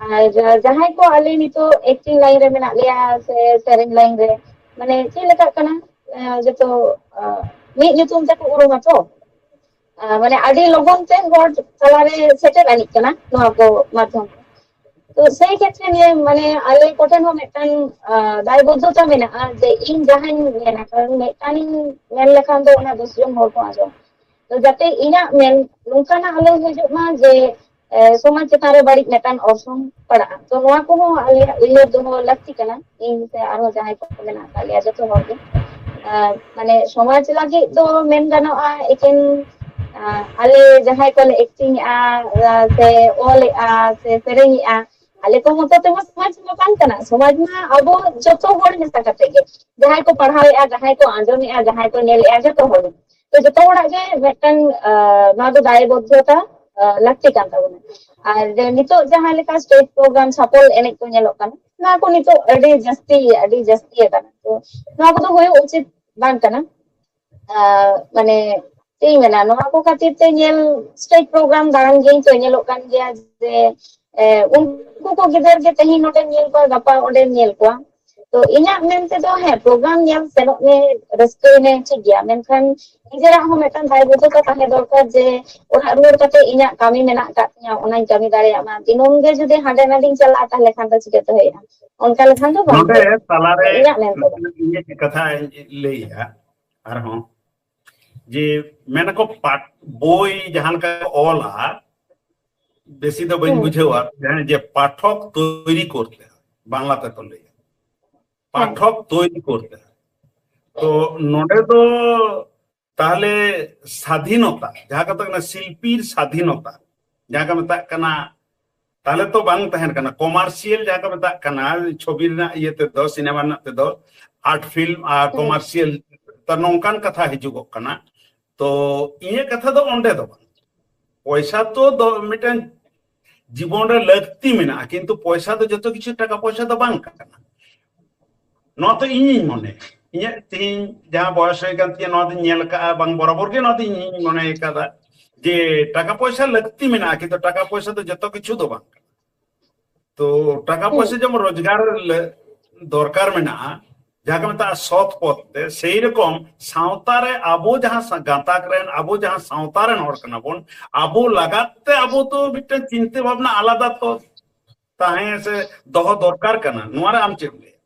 ᱟᱨ ᱡᱟᱦᱟᱸᱭ ᱠᱚ ᱟᱞᱮ ᱱᱤᱛᱚᱜ ᱮᱠᱴᱤᱝ ᱞᱟᱭᱤᱱ ᱨᱮ ᱢᱮᱱᱟᱜ ᱞᱮᱭᱟ ᱥᱮ ᱥᱮᱨᱮᱧ ᱞᱟᱭᱤᱱ ᱨᱮ, ᱢᱟᱱᱮ, ᱪᱮᱫ ᱞᱮᱠᱟᱜ ᱠᱟᱱᱟ, ᱡᱚᱛᱚ ᱢᱤᱫ ᱧᱩᱛᱩᱢ ᱛᱮᱠᱚ ᱩᱨᱩᱢᱟ ᱛᱚ᱾ ᱢᱟᱱᱮ ᱟᱹᱰᱤ ᱞᱚᱜᱚᱱ ᱛᱮ ᱦᱚᱲ ᱛᱟᱞᱟᱨᱮ ᱥᱮᱴᱮᱨ ᱟᱹᱱᱤᱡ ᱠᱟᱱᱟ ᱱᱚᱣᱟ ᱠᱚ ᱢᱟᱫᱽᱫᱷᱚᱢ ᱛᱮ᱾ ᱛᱚ ᱥᱮᱭ ᱠᱷᱮᱛᱨᱮ ᱱᱤᱭᱟᱹ ᱢᱟᱱᱮ ᱟᱞᱮ ᱠᱚᱴᱷᱮᱱ ᱦᱚᱸ ᱢᱤᱫᱴᱟᱝ ᱫᱟᱭᱵᱚᱫᱽᱫᱷᱚᱛᱟ ᱢᱮᱱᱟᱜᱼᱟ ᱡᱮ ᱤᱧ ᱡᱟᱦᱟᱸᱧ ᱢᱮᱱᱟ, ᱠᱟᱨᱚᱱ ᱢᱤᱫᱴᱟᱝ ᱤᱧ ᱢᱮᱱ ᱞᱮᱠᱷᱟᱱ ᱫᱚ ᱚᱱᱟ ᱫᱚᱥ ᱡᱚᱱ ᱦᱚᱲ ᱠᱚ ᱟᱸᱡᱚᱢ᱾ ᱛᱚ ᱡᱟᱛᱮ ᱤᱧᱟᱹᱜ ᱢᱮᱱ ᱱᱚᱝᱠᱟᱱᱟᱜ ᱟᱞᱚ ᱦᱤᱡᱩᱜ ᱢᱟ ᱡᱮ ᱥᱚᱢᱟᱡᱽ ᱪᱮᱛᱟᱱ ᱨᱮ ᱵᱟᱹᱲᱤᱡ ᱢᱤᱫᱴᱟᱝ ᱚᱨᱥᱚᱝ ᱯᱟᱲᱟᱜᱼᱟ᱾ ᱛᱚ ᱱᱚᱣᱟ ᱠᱚᱦᱚᱸ ᱟᱞᱮᱭᱟᱜ ᱩᱭᱦᱟᱹᱨ ᱫᱚᱦᱚ ᱞᱟᱹᱠᱛᱤ ᱠᱟᱱᱟ, ᱤᱧ ᱥᱮ ᱟᱨᱦᱚᱸ ᱡᱟᱦᱟᱸᱭ ᱠᱚ ᱢᱮᱱᱟᱜ ᱟᱠᱟᱫ ᱞᱮᱭᱟ ᱡᱚᱛᱚ ᱦᱚᱲ ᱜᱮ᱾ ᱢᱟᱱᱮ ᱥᱚᱢᱟᱡᱽ ᱞᱟᱹᱜᱤᱫ ᱫᱚ ᱢᱮᱱ ᱜᱟᱱᱚᱜᱼᱟ ᱮᱠᱮᱱ ᱟᱞᱮ ᱡᱟᱦᱟᱸᱭ ᱠᱚᱞᱮ ᱮᱠᱴᱤᱝ ᱮᱜᱼᱟ ᱥᱮ ᱚᱞ ᱮᱜᱼᱟ ᱥᱮ ᱥᱮᱨᱮᱧ ᱮᱜᱼᱟ, ᱟᱞᱮ ᱠᱚ ᱢᱚᱛᱚ ᱛᱮᱢᱟ ᱥᱚᱢᱟᱡᱽ ᱢᱟ ᱵᱟᱝ ᱠᱟᱱᱟ᱾ ᱥᱚᱢᱟᱡᱽ ᱢᱟ ᱟᱵᱚ ᱡᱚᱛᱚ ᱦᱚᱲ ᱢᱮᱥᱟ ᱠᱟᱛᱮ ᱜᱮ, ᱡᱟᱦᱟᱸᱭ ᱠᱚ ᱯᱟᱲᱦᱟᱣᱮᱫᱼᱟ, ᱡᱟᱦᱟᱸᱭ ᱠᱚ ᱟᱸᱡᱚᱢᱮᱫᱼᱟ, ᱡᱟᱦᱟᱸᱭ ᱠᱚ ᱧᱮᱞᱮᱫᱼᱟ, ᱡᱚᱛᱚ ᱦᱚᱲ᱾ ᱛᱚ ᱡᱚᱛᱚ ᱦᱚᱲᱟᱜ ᱜᱮ ᱢᱤᱫᱴᱟᱝ ᱱᱚᱣᱟ ᱫᱚ ᱫᱟᱭᱵᱚᱫᱽᱫᱷᱚᱛᱟ ᱞᱟᱹᱠᱛᱤ ᱠᱟᱱ ᱛᱟᱵᱚᱱᱟ᱾ ᱟᱨ ᱱᱤᱛᱚᱜ ᱡᱟᱦᱟᱸ ᱞᱮᱠᱟ ᱥᱴᱮᱡᱽ ᱯᱨᱳᱜᱨᱟᱢ ᱪᱷᱟᱯᱚᱞ ᱮᱱᱮᱡ ᱠᱚ ᱧᱮᱞᱚᱜ ᱠᱟᱱᱟ, ᱱᱚᱣᱟ ᱠᱚ ᱱᱤᱛᱚᱜ ᱟᱹᱰᱤ ᱡᱟᱹᱥᱛᱤ ᱟᱹᱰᱤ ᱡᱟᱹᱥᱛᱤ ᱟᱠᱟᱱᱟ᱾ ᱛᱚ ᱱᱚᱣᱟ ᱠᱚᱫᱚ ᱦᱩᱭᱩᱜ ᱩᱪᱤᱛ ᱵᱟᱝ ᱠᱟᱱᱟ᱾ ᱢᱟᱱᱮ ᱪᱮᱫ ᱤᱧ ᱢᱮᱱᱟ, ᱱᱚᱣᱟ ᱠᱚ ᱠᱷᱟᱹᱛᱤᱨ ᱛᱮ ᱧᱮᱞ, ᱥᱴᱮᱡᱽ ᱯᱨᱳᱜᱨᱟᱢ ᱫᱟᱬᱟᱱ ᱜᱮ ᱧᱮᱞᱚᱜ ᱠᱟᱱ ᱜᱮᱭᱟ ᱡᱮ ᱩᱱᱠᱩ ᱠᱚ ᱜᱤᱫᱟᱹᱨ ᱜᱮ ᱛᱮᱦᱮᱧ ᱱᱚᱰᱮᱢ ᱧᱮᱞ ᱠᱚᱣᱟ, ᱜᱟᱯᱟ ᱚᱸᱰᱮᱢ ᱧᱮᱞ ᱠᱚᱣᱟ᱾ ᱛᱚ ᱤᱧᱟᱹᱜ ᱢᱮᱱ ᱛᱮᱫᱚ ᱦᱮᱸ, ᱯᱨᱳᱜᱨᱟᱢ ᱧᱮᱞ ᱥᱮᱱᱚᱜ ᱢᱮ, ᱨᱟᱹᱥᱠᱟᱹᱭ ᱢᱮ, ᱴᱷᱤᱠ ᱜᱮᱭᱟ, ᱢᱮᱱᱠᱷᱟᱱ ᱱᱤᱡᱮᱨᱟᱜ ᱦᱚᱸ ᱢᱤᱫᱴᱟᱝ ᱫᱟᱭᱵᱚᱫᱽᱫᱷᱚᱛᱟ ᱛᱟᱦᱮᱸ ᱫᱚᱨᱠᱟᱨ ᱡᱮ ᱚᱲᱟᱜ ᱨᱩᱣᱟᱹᱲ ᱠᱟᱛᱮ ᱤᱧᱟᱹᱜ ᱠᱟᱹᱢᱤ ᱢᱮᱱᱟᱜ ᱟᱠᱟᱫ ᱛᱤᱧᱟᱹ, ᱚᱱᱟᱧ ᱠᱟᱹᱢᱤ ᱫᱟᱲᱮᱭᱟᱜ ᱢᱟ᱾ ᱫᱤᱱᱟᱹᱢ ᱜᱮ ᱡᱩᱫᱤ ᱦᱟᱸᱰᱮ ᱱᱟᱰᱮᱧ ᱪᱟᱞᱟᱜᱼᱟ, ᱛᱟᱦᱞᱮ ᱠᱷᱟᱱ ᱫᱚ ᱪᱤᱠᱟᱹᱛᱮ ᱦᱩᱭᱩᱜᱼᱟ? ᱚᱱᱠᱟ ᱞᱮᱠᱷᱟᱱ ᱫᱚ ᱵᱟᱝ ᱱᱚᱰᱮ ᱦᱩᱭᱩᱜᱼᱟ᱾ ᱛᱟᱞᱟᱨᱮ ᱤᱧᱟᱹᱜ ᱢᱮᱱ ᱛᱮᱫᱚ᱾ ᱤᱧᱟᱹᱜ ᱠᱟᱛᱷᱟᱧ ᱞᱟᱹᱭᱟ ᱟᱨᱦᱚᱸ, ᱡᱮ ᱢᱮᱱᱟᱠᱚ ᱯᱟᱴ-, ᱵᱳᱭ ᱡᱟᱦᱟᱸ ᱞᱮᱠᱟ ᱠᱚ ᱚᱞᱟ, ᱵᱮᱥᱤ ᱫᱚ ᱵᱟᱹᱧ ᱦᱩᱸ᱾ ᱵᱩᱡᱷᱟᱹᱣᱟ, ᱡᱟᱦᱟᱸ ᱡᱮ ᱯᱟᱴᱷᱚᱠ ᱛᱚᱭᱨᱤ ᱠᱚᱨᱛᱮ, ᱵᱟᱝᱞᱟ ᱛᱮᱠᱚ ᱞᱟᱹᱭᱟ, ᱦᱮᱸ᱾ ᱯᱟᱴᱷᱚᱠ ᱛᱚᱭᱨᱤ ᱠᱚᱨᱛᱮ᱾ ᱛᱚ ᱱᱚᱰᱮ ᱫᱚ ᱛᱟᱦᱞᱮ ᱥᱟᱫᱷᱤᱱᱚᱛᱟ, ᱡᱟᱦᱟᱸ ᱠᱟᱛᱷᱟ ᱠᱟᱱᱟ ᱥᱤᱞᱯᱤᱨ ᱥᱟᱫᱷᱤᱱᱚᱛᱟ, ᱡᱟᱦᱟᱸ ᱠᱚ ᱢᱮᱛᱟᱜ ᱠᱟᱱᱟ, ᱛᱟᱦᱞᱮ ᱛᱚ ᱵᱟᱝ ᱛᱟᱦᱮᱱ ᱠᱟᱱᱟ᱾ ᱠᱚᱢᱟᱨᱥᱤᱭᱟᱞ ᱡᱟᱦᱟᱸ ᱠᱚ ᱢᱮᱛᱟᱜ ᱠᱟᱱᱟ, ᱪᱷᱚᱵᱤ ᱨᱮᱱᱟᱜ ᱤᱭᱟᱹ ᱛᱮᱫᱚ, ᱥᱤᱱᱮᱢᱟ ᱨᱮᱱᱟᱜ ᱛᱮᱫᱚ, ᱟᱨᱴ ᱯᱷᱤᱞᱢ ᱟᱨ ᱦᱩᱸ᱾ ᱠᱚᱢᱟᱨᱥᱤᱭᱟᱞ, ᱛᱚ ᱱᱚᱝᱠᱟᱱ ᱠᱟᱛᱷᱟ ᱦᱤᱡᱩᱜᱚᱜ ᱠᱟᱱᱟ᱾ ᱛᱚ ᱤᱧᱟᱹᱜ ᱠᱟᱛᱷᱟ ᱫᱚ ᱚᱸᱰᱮ ᱫᱚ ᱵᱟᱝ᱾ ᱯᱚᱭᱥᱟ ᱛᱚ ᱫᱚ ᱢᱤᱫᱴᱮᱱ ᱡᱤᱵᱚᱱ ᱨᱮ ᱞᱟᱹᱠᱛᱤ ᱢᱮᱱᱟᱜᱼᱟ, ᱠᱤᱱᱛᱩ ᱯᱚᱭᱥᱟ ᱫᱚ ᱡᱚᱛᱚ ᱠᱤᱪᱷᱩ, ᱴᱟᱠᱟ ᱯᱚᱭᱥᱟ ᱫᱚ ᱵᱟᱝ ᱠᱟᱱᱟ᱾ ᱱᱚᱣᱟ ᱫᱚ ᱤᱧᱤᱧ ᱢᱚᱱᱮᱭᱟ, ᱤᱧᱟᱹᱜ ᱛᱮᱦᱤᱧ ᱡᱟᱦᱟᱸ ᱵᱚᱭᱚᱥ ᱦᱩᱭ ᱠᱟᱱ ᱛᱤᱧᱟᱹ, ᱱᱚᱣᱟ ᱫᱚᱧ ᱧᱮᱞ ᱟᱠᱟᱫᱼᱟ, ᱵᱟᱝ ᱵᱚᱨᱟᱵᱚᱨ ᱜᱮ ᱱᱚᱣᱟ ᱫᱚ ᱤᱧᱤᱧ ᱢᱚᱱᱮ ᱟᱠᱟᱫᱟ ᱡᱮ ᱴᱟᱠᱟ ᱯᱚᱭᱥᱟ ᱞᱟᱹᱠᱛᱤ ᱢᱮᱱᱟᱜᱼᱟ, ᱠᱤᱱᱛᱩ ᱴᱟᱠᱟ ᱯᱚᱭᱥᱟ ᱫᱚ ᱡᱚᱛᱚ ᱠᱤᱪᱷᱩ ᱫᱚ ᱵᱟᱝ ᱠᱟᱱᱟ᱾ ᱛᱚ ᱴᱟᱠᱟ ᱦᱩᱸ᱾ ᱯᱚᱭᱥᱟ ᱡᱮᱢᱚᱱ ᱨᱳᱡᱽᱜᱟᱨ ᱞᱮ-, ᱫᱚᱨᱠᱟᱨ ᱢᱮᱱᱟᱜᱼᱟ, ᱡᱟᱦᱟᱸ ᱠᱚ ᱢᱮᱛᱟᱜᱼᱟ ᱥᱚᱛ ᱯᱚᱛᱷ ᱛᱮ, ᱥᱮᱭ ᱨᱚᱠᱚᱢ ᱥᱟᱶᱛᱟ ᱨᱮ ᱟᱵᱚ ᱡᱟᱦᱟᱸ ᱥᱟ-, ᱜᱟᱛᱟᱠ ᱨᱮᱱ, ᱟᱵᱚ ᱡᱟᱦᱟᱸ ᱥᱟᱶᱛᱟ ᱨᱮᱱ ᱦᱚᱲ ᱠᱟᱱᱟ ᱵᱚᱱ, ᱟᱵᱚ ᱞᱟᱜᱟᱛ ᱛᱮ ᱟᱵᱚ ᱫᱚ ᱢᱤᱫᱴᱮᱱ ᱪᱤᱱᱛᱟᱹ ᱵᱷᱟᱵᱽᱱᱟ ᱟᱞᱟᱫᱟ ᱛᱚ ᱛᱟᱦᱮᱸ ᱥᱮ ᱫᱚᱦᱚ ᱫᱚᱨᱠᱟᱨ ᱠᱟᱱᱟ᱾ ᱱᱚᱣᱟ ᱨᱮ ᱟᱢ ᱪᱮᱫ ᱮᱢ ᱞᱟᱹᱭᱟ?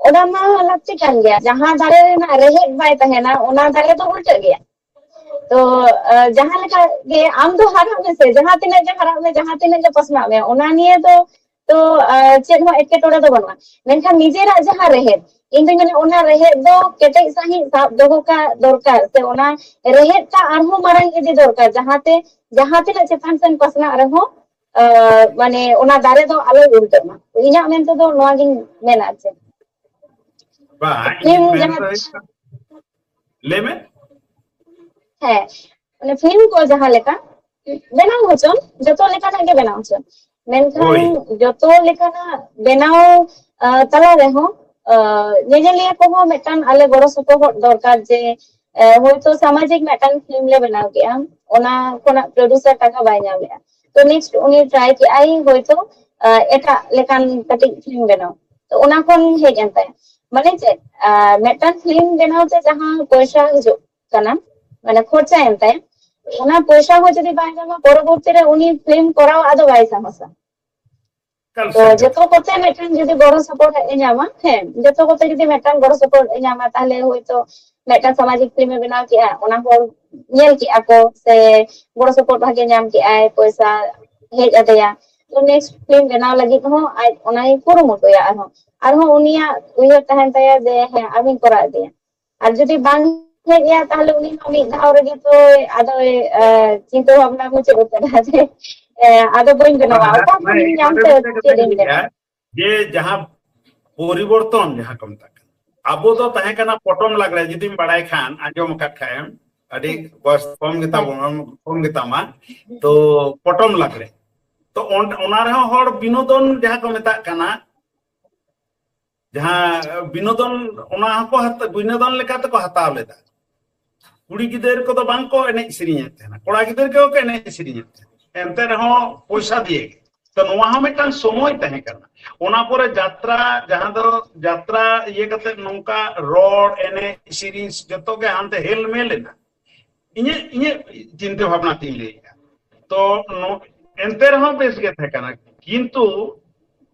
ᱚᱱᱟ ᱢᱟ ᱞᱟᱹᱠᱛᱤ ᱠᱟᱱ ᱜᱮᱭᱟ᱾ ᱡᱟᱦᱟᱸ ᱫᱟᱨᱮ ᱨᱮᱱᱟᱜ ᱨᱮᱦᱮᱫ ᱵᱟᱭ ᱛᱟᱦᱮᱱᱟ, ᱚᱱᱟ ᱫᱟᱨᱮ ᱫᱚ ᱩᱞᱴᱟᱹᱜ ᱜᱮᱭᱟ᱾ ᱛᱚ ᱡᱟᱦᱟᱸ ᱞᱮᱠᱟ ᱜᱮ ᱟᱢ ᱫᱚ ᱦᱟᱨᱟᱜ ᱢᱮᱥᱮ, ᱡᱟᱦᱟᱸ ᱛᱤᱱᱟᱹᱜ ᱜᱮ ᱦᱟᱨᱟᱜ ᱢᱮ, ᱡᱟᱦᱟᱸ ᱛᱤᱱᱟᱹᱜ ᱜᱮ ᱯᱟᱥᱱᱟᱜ ᱢᱮ, ᱚᱱᱟ ᱱᱤᱭᱮ ᱫᱚ ᱛᱚ ᱪᱮᱫ ᱦᱚᱸ ᱮᱴᱠᱮᱴᱚᱬᱮ ᱫᱚ ᱵᱟᱹᱱᱩᱜᱼᱟ᱾ ᱢᱮᱱᱠᱷᱟᱱ ᱱᱤᱡᱮᱨᱟᱜ ᱡᱟᱦᱟᱸ ᱨᱮᱦᱮᱫ, ᱤᱧ ᱫᱚᱧ ᱢᱮᱱᱟ ᱚᱱᱟ ᱨᱮᱦᱮᱫ ᱫᱚ ᱠᱮᱴᱮᱡ ᱥᱟᱺᱦᱤᱡ ᱥᱟᱵ ᱫᱚᱦᱚ ᱠᱟᱜ ᱫᱚᱨᱠᱟᱨ, ᱥᱮ ᱚᱱᱟ ᱨᱮᱦᱮᱫ ᱴᱟᱜ ᱟᱨᱦᱚᱸ ᱢᱟᱨᱟᱝ ᱤᱫᱤ ᱫᱚᱨᱠᱟᱨ, ᱡᱟᱦᱟᱸᱛᱮ ᱡᱟᱦᱟᱸ ᱛᱤᱱᱟᱹᱜ ᱪᱮᱛᱟᱱ ᱥᱮᱱ ᱯᱟᱥᱱᱟᱜ ᱨᱮᱦᱚᱸ ᱢᱟᱱᱮ ᱚᱱᱟ ᱫᱟᱨᱮ ᱫᱚ ᱟᱞᱚᱭ ᱩᱞᱴᱟᱹᱜ ᱢᱟ᱾ ᱤᱧᱟᱹᱜ ᱢᱮᱱ ᱛᱮᱫᱚ ᱱᱚᱣᱟ ᱜᱤᱧ ᱢᱮᱱᱟ᱾ ᱟᱨ ᱪᱮᱫ ᱵᱟᱝ, ᱤᱧᱟᱹᱜ ᱢᱮᱱ ᱫᱚ ᱦᱩᱭᱩᱜ ᱠᱟᱱᱟ, ᱞᱟᱹᱭ ᱢᱮ᱾ ᱦᱮᱸ, ᱢᱟᱱᱮ ᱯᱷᱤᱞᱢ ᱠᱚ ᱡᱟᱦᱟᱸ ᱞᱮᱠᱟ ᱵᱮᱱᱟᱣ ᱦᱚᱪᱚᱱ, ᱡᱚᱛᱚ ᱞᱮᱠᱟᱱᱟᱜ ᱜᱮ ᱵᱮᱱᱟᱣ ᱦᱚᱪᱚᱱ, ᱢᱮᱱᱠᱷᱟᱱ ᱦᱳᱭ᱾ ᱡᱚᱛᱚ ᱞᱮᱠᱟᱱᱟᱜ ᱵᱮᱱᱟᱣ ᱛᱟᱞᱟ ᱨᱮᱦᱚᱸ ᱧᱮᱧᱮᱞᱤᱭᱟᱹ ᱠᱚᱦᱚᱸ ᱢᱤᱫᱴᱟᱝ ᱟᱞᱮ ᱜᱚᱲᱚ ᱥᱚᱯᱚᱦᱚᱫ ᱫᱚᱨᱠᱟᱨ, ᱡᱮ ᱦᱳᱭᱛᱳ ᱥᱟᱢᱟᱡᱤᱠ ᱢᱤᱫᱴᱟᱝ ᱯᱷᱤᱞᱢ ᱞᱮ ᱵᱮᱱᱟᱣ ᱠᱮᱜᱼᱟ, ᱚᱱᱟ ᱠᱷᱚᱱᱟᱜ ᱯᱨᱚᱰᱩᱥᱟᱨ ᱴᱟᱠᱟ ᱵᱟᱭ ᱧᱟᱢᱮᱜᱼᱟ, ᱛᱚ ᱱᱮᱠᱥᱴ ᱩᱱᱤ ᱴᱨᱟᱭ ᱠᱮᱜᱼᱟᱭ ᱦᱳᱭᱛᱳ ᱮᱴᱟᱜ ᱞᱮᱠᱟᱱ ᱠᱟᱹᱴᱤᱡ ᱯᱷᱤᱞᱢ ᱵᱮᱱᱟᱣ, ᱛᱚ ᱚᱱᱟ ᱠᱷᱚᱱ ᱦᱮᱡ ᱮᱱ ᱛᱟᱭᱟ᱾ ᱢᱟᱱᱮ ᱪᱮᱫ, ᱢᱤᱫᱴᱟᱝ ᱯᱷᱤᱞᱢ ᱵᱮᱱᱟᱣ ᱛᱮ ᱡᱟᱦᱟᱸ ᱯᱚᱭᱥᱟ ᱦᱤᱡᱩᱜ ᱠᱟᱱᱟ, ᱢᱟᱱᱮ ᱠᱷᱚᱨᱪᱟ ᱮᱱ ᱛᱟᱭᱟ, ᱚᱱᱟ ᱯᱚᱭᱥᱟ ᱦᱚᱸ ᱡᱩᱫᱤ ᱵᱟᱭ ᱧᱟᱢᱟ, ᱯᱚᱨᱚᱵᱚᱨᱛᱤ ᱨᱮ ᱩᱱᱤ ᱯᱷᱤᱞᱢ ᱠᱚᱨᱟᱣ ᱟᱫᱚ ᱵᱟᱭ ᱥᱟᱦᱚᱥᱟ᱾ ᱛᱚ ᱡᱚᱛᱚ ᱠᱚᱛᱮ ᱢᱤᱫᱴᱟᱝ ᱡᱩᱫᱤ ᱜᱚᱲᱚ ᱥᱚᱯᱚᱦᱚᱫ ᱮ ᱧᱟᱢᱟ, ᱦᱮᱸ, ᱡᱚᱛᱚ ᱠᱚᱛᱮ ᱡᱩᱫᱤ ᱢᱤᱫᱴᱟᱝ ᱜᱚᱲᱚ ᱥᱚᱯᱚᱦᱚᱫ ᱮ ᱧᱟᱢᱟ, ᱛᱟᱦᱞᱮ ᱦᱳᱭᱛᱳ ᱢᱤᱫᱴᱟᱝ ᱥᱟᱢᱟᱡᱤᱠ ᱯᱷᱤᱞᱢ ᱮ ᱵᱮᱱᱟᱣ ᱠᱮᱜᱼᱟ, ᱚᱱᱟ ᱦᱚᱲ ᱧᱮᱞ ᱠᱮᱜᱼᱟ ᱠᱚ, ᱥᱮ ᱜᱚᱲᱚ ᱥᱚᱯᱚᱦᱚᱫ ᱵᱷᱟᱜᱮ ᱧᱟᱢ ᱠᱮᱜᱼᱟᱭ, ᱯᱚᱭᱥᱟ ᱦᱮᱡ ᱟᱫᱮᱭᱟ, ᱛᱚ ᱱᱮᱠᱥᱴ ᱯᱷᱤᱞᱢ ᱵᱮᱱᱟᱣ ᱞᱟᱹᱜᱤᱫ ᱦᱚᱸ ᱟᱡ ᱚᱱᱟᱭ ᱠᱩᱨᱩᱢᱩᱴᱩᱭᱟ᱾ ᱟᱨᱦᱚᱸ, ᱟᱨᱦᱚᱸ ᱩᱱᱤᱭᱟᱜ ᱩᱭᱦᱟᱹᱨ ᱛᱟᱦᱮᱱ ᱛᱟᱭᱟ ᱡᱮ ᱦᱮᱸ, ᱟᱨᱦᱚᱸᱧ ᱠᱚᱨᱟᱣ ᱤᱫᱤᱭᱟ᱾ ᱟᱨ ᱡᱩᱫᱤ ᱵᱟᱝ ᱦᱮᱡ ᱮᱭᱟ, ᱛᱟᱦᱞᱮ ᱩᱱᱤ ᱢᱟ ᱢᱤᱫ ᱫᱷᱟᱣ ᱨᱮᱜᱮ ᱛᱚ ᱟᱫᱚᱭ ᱪᱤᱱᱛᱟᱹ ᱵᱷᱟᱵᱽᱱᱟ ᱢᱩᱪᱟᱹᱫ ᱩᱛᱟᱹᱨᱟ ᱡᱮ ᱟᱫᱚ ᱵᱟᱹᱧ ᱵᱮᱱᱟᱣᱟ, ᱚᱠᱟ ᱠᱷᱚᱱᱤᱧ ᱧᱟᱢ ᱛᱮ ᱪᱮᱫ ᱤᱧ ᱵᱮᱱᱟᱣᱟ᱾ ᱡᱮ ᱡᱟᱦᱟᱸ ᱯᱚᱨᱤᱵᱚᱨᱛᱚᱱ ᱡᱟᱦᱟᱸ ᱠᱚ ᱢᱮᱛᱟᱜ ᱠᱟᱱᱟ, ᱟᱵᱚ ᱫᱚ ᱛᱟᱦᱮᱸ ᱠᱟᱱᱟ ᱯᱚᱴᱚᱢ ᱞᱟᱜᱽᱲᱮ, ᱡᱩᱫᱤᱢ ᱵᱟᱲᱟᱭ ᱠᱷᱟᱱ, ᱟᱸᱡᱚᱢ ᱟᱠᱟᱫ ᱠᱷᱟᱱ ᱮᱢ, ᱟᱹᱰᱤ ᱵᱚᱭᱚᱥ ᱠᱚᱢ ᱜᱮᱛᱟ ᱵᱚᱱ, ᱠᱚᱢ ᱜᱮᱛᱟᱢᱟ, ᱛᱚ ᱯᱚᱴᱚᱢ ᱞᱟᱜᱽᱲᱮ᱾ ᱛᱚ ᱚᱱ-, ᱚᱱᱟ ᱨᱮᱦᱚᱸ ᱦᱚᱲ ᱵᱤᱱᱳᱫᱚᱱ ᱡᱟᱦᱟᱸ ᱠᱚ ᱢᱮᱛᱟᱜ ᱠᱟᱱᱟ, ᱡᱟᱦᱟᱸ ᱵᱤᱱᱳᱫᱚᱱ, ᱚᱱᱟ ᱦᱚᱸᱠᱚ ᱦᱟᱛ-, ᱵᱤᱱᱳᱫᱚᱱ ᱞᱮᱠᱟ ᱛᱮᱠᱚ ᱦᱟᱛᱟᱣ ᱞᱮᱫᱟ᱾ ᱠᱩᱲᱤ ᱜᱤᱫᱟᱹᱨ ᱠᱚᱫᱚ ᱵᱟᱝ ᱠᱚ ᱮᱱᱮᱡ ᱥᱮᱨᱮᱧᱮᱫ ᱛᱟᱦᱮᱱᱟ, ᱠᱚᱲᱟ ᱜᱤᱫᱟᱹᱨ ᱜᱮᱠᱚ ᱮᱱᱮᱡ ᱥᱮᱨᱮᱧᱮᱫ ᱛᱟᱦᱮᱱᱟ, ᱮᱱᱛᱮ ᱨᱮᱦᱚᱸ ᱯᱚᱭᱥᱟ ᱫᱤᱭᱮ ᱜᱮ᱾ ᱛᱚ ᱱᱚᱣᱟ ᱦᱚᱸ ᱢᱤᱫᱴᱟᱝ ᱥᱚᱢᱚᱭ ᱛᱟᱦᱮᱸ ᱠᱟᱱᱟ᱾ ᱚᱱᱟ ᱯᱚᱨᱮ ᱡᱟᱛᱨᱟ, ᱡᱟᱦᱟᱸ ᱫᱚ ᱡᱟᱛᱨᱟ ᱤᱭᱟᱹ ᱠᱟᱛᱮ ᱱᱚᱝᱠᱟ ᱨᱚᱲ, ᱮᱱᱮᱡ, ᱥᱮᱨᱮᱧ ᱡᱚᱛᱚ ᱜᱮ ᱦᱟᱱᱛᱮ ᱦᱮᱞᱢᱮᱞ ᱮᱱᱟ᱾ ᱤᱧᱟᱹᱜ, ᱤᱧᱟᱹᱜ ᱪᱤᱱᱛᱟᱹ ᱵᱷᱟᱵᱽᱱᱟ ᱛᱤᱧ ᱞᱟᱹᱭᱮᱫᱼᱟ᱾ ᱛᱚ ᱱᱚ-, ᱮᱱᱛᱮ ᱨᱮᱦᱚᱸ ᱵᱮᱥ ᱜᱮ ᱛᱟᱦᱮᱸ ᱠᱟᱱᱟ, ᱠᱤᱱᱛᱩ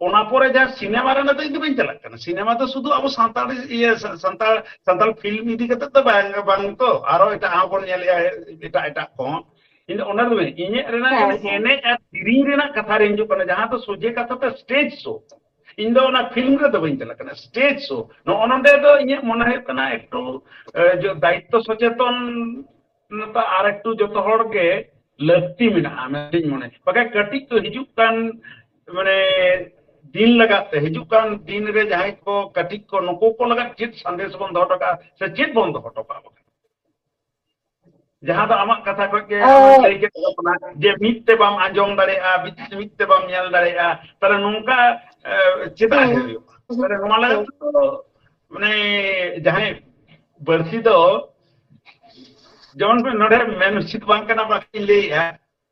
ᱚᱱᱟ ᱯᱚᱨᱮ ᱡᱟᱦᱟᱸ ᱥᱤᱱᱮᱢᱟ ᱨᱮᱱᱟᱜ ᱫᱚ ᱤᱧ ᱫᱚ ᱵᱟᱹᱧ ᱪᱟᱞᱟᱜ ᱠᱟᱱᱟ᱾ ᱥᱤᱱᱮᱢᱟ ᱫᱚ ᱥᱩᱫᱷᱩ ᱟᱵᱚ ᱥᱟᱱᱛᱟᱲ, ᱤᱭᱟᱹ, ᱥᱟ-, ᱥᱟᱱᱛᱟᱲ, ᱥᱟᱱᱛᱟᱲ ᱯᱷᱤᱞᱢ ᱤᱫᱤ ᱠᱟᱛᱮ ᱫᱚ ᱵᱟᱝ, ᱵᱟᱝ ᱛᱚ, ᱟᱨᱚ ᱮᱴᱟᱜ ᱦᱚᱸ ᱵᱚᱱ ᱧᱮᱞᱮᱜᱼᱟ, ᱮᱴᱟᱜ, ᱮᱴᱟᱜ ᱠᱚᱦᱚᱸ᱾ ᱤᱧ ᱫᱚ ᱚᱱᱟ ᱫᱚ ᱵᱟᱝ, ᱤᱧᱟᱹᱜ ᱨᱮᱱᱟᱜ ᱦᱮᱸ, ᱠᱟᱱᱟ ᱦᱮᱸ᱾ ᱮᱱᱮᱡ ᱟᱨ ᱥᱮᱨᱮᱧ ᱨᱮᱱᱟᱜ ᱠᱟᱛᱷᱟ ᱨᱮ ᱦᱤᱡᱩᱜ ᱠᱟᱱᱟ, ᱡᱟᱦᱟᱸ ᱫᱚ ᱥᱚᱡᱷᱮ ᱠᱟᱛᱷᱟ ᱛᱮ ᱥᱴᱮᱡᱽ ᱥᱳ᱾ ᱤᱧ ᱫᱚ ᱚᱱᱟ ᱯᱷᱤᱞᱢ ᱨᱮᱫᱚ ᱵᱟᱹᱧ ᱪᱟᱞᱟᱜ ᱠᱟᱱᱟ, ᱥᱴᱮᱡᱽ ᱥᱳ᱾ ᱱᱚᱜᱼᱚ ᱱᱚᱰᱮ ᱫᱚ ᱤᱧᱟᱹᱜ ᱢᱚᱱᱮ ᱦᱩᱭᱩᱜ ᱠᱟᱱᱟ ᱮᱠᱴᱩ, ᱮ, ᱡᱚ-, ᱫᱟᱭᱤᱛᱛᱚ ᱥᱚᱪᱮᱛᱚᱱ ᱱᱚᱛᱮ ᱟᱨ ᱮᱠᱴᱩ ᱡᱚᱛᱚ ᱦᱚᱲ ᱜᱮ ᱞᱟᱹᱠᱛᱤ ᱢᱮᱱᱟᱜᱼᱟ ᱢᱮᱱᱛᱮᱧ ᱢᱚᱱᱮ᱾ ᱵᱟᱠᱷᱟᱡ ᱠᱟᱹᱴᱤᱡ ᱠᱚ ᱦᱤᱡᱩᱜ ᱠᱟᱱ, ᱢᱟᱱᱮ, ᱫᱤᱱ ᱞᱟᱜᱟᱜ ᱛᱮ, ᱦᱤᱡᱩᱜ ᱠᱟᱱ ᱫᱤᱱ ᱨᱮ ᱡᱟᱦᱟᱸᱭ ᱠᱚ ᱠᱟᱹᱴᱤᱡ ᱠᱚ, ᱱᱩᱠᱩ ᱠᱚ ᱞᱟᱜᱟᱜ ᱪᱮᱫ ᱥᱟᱸᱫᱮᱥ ᱵᱚᱱ ᱫᱚᱦᱚ ᱦᱚᱴᱚ ᱠᱟᱜᱼᱟ ᱥᱮ ᱪᱮᱫ ᱵᱚᱱ ᱫᱚᱦᱚ ᱦᱚᱴᱚ ᱠᱟᱜᱼᱟ? ᱡᱟᱦᱟᱸ ᱫᱚ ᱟᱢᱟᱜ ᱠᱟᱛᱷᱟ ᱠᱷᱚᱡ ᱜᱮ ᱟᱢᱮᱢ ᱟᱨ ᱞᱟᱹᱭ ᱠᱮᱫ ᱛᱟᱵᱚᱱᱟ ᱡᱮ ᱢᱤᱫ ᱛᱮ ᱵᱟᱢ ᱟᱸᱡᱚᱢ ᱫᱟᱲᱮᱭᱟᱜᱼᱟ, ᱢᱤᱫ, ᱢᱤᱫ ᱛᱮ ᱵᱟᱢ ᱧᱮᱞ ᱫᱟᱲᱮᱭᱟᱜᱼᱟ, ᱛᱟᱦᱞᱮ ᱱᱚᱝᱠᱟ, ᱮ, ᱪᱮᱫᱟᱜ ᱦᱩᱸ᱾ ᱦᱩᱭᱩᱜᱼᱟ? ᱛᱟᱦᱞᱮ ᱱᱚᱣᱟ ᱞᱟᱹᱜᱤᱫ ᱦᱩᱸ᱾ ᱛᱮᱫᱚ, ᱢᱟᱱᱮ, ᱡᱟᱦᱟᱸᱭ ᱵᱟᱹᱲᱛᱤ ᱫᱚ, ᱡᱮᱢᱚᱱ ᱱᱚᱰᱮ ᱢᱮᱱ ᱩᱪᱤᱛ ᱵᱟᱝ ᱠᱟᱱᱟ, ᱵᱟᱠᱤᱧ ᱞᱟᱹᱭᱮᱜᱼᱟ,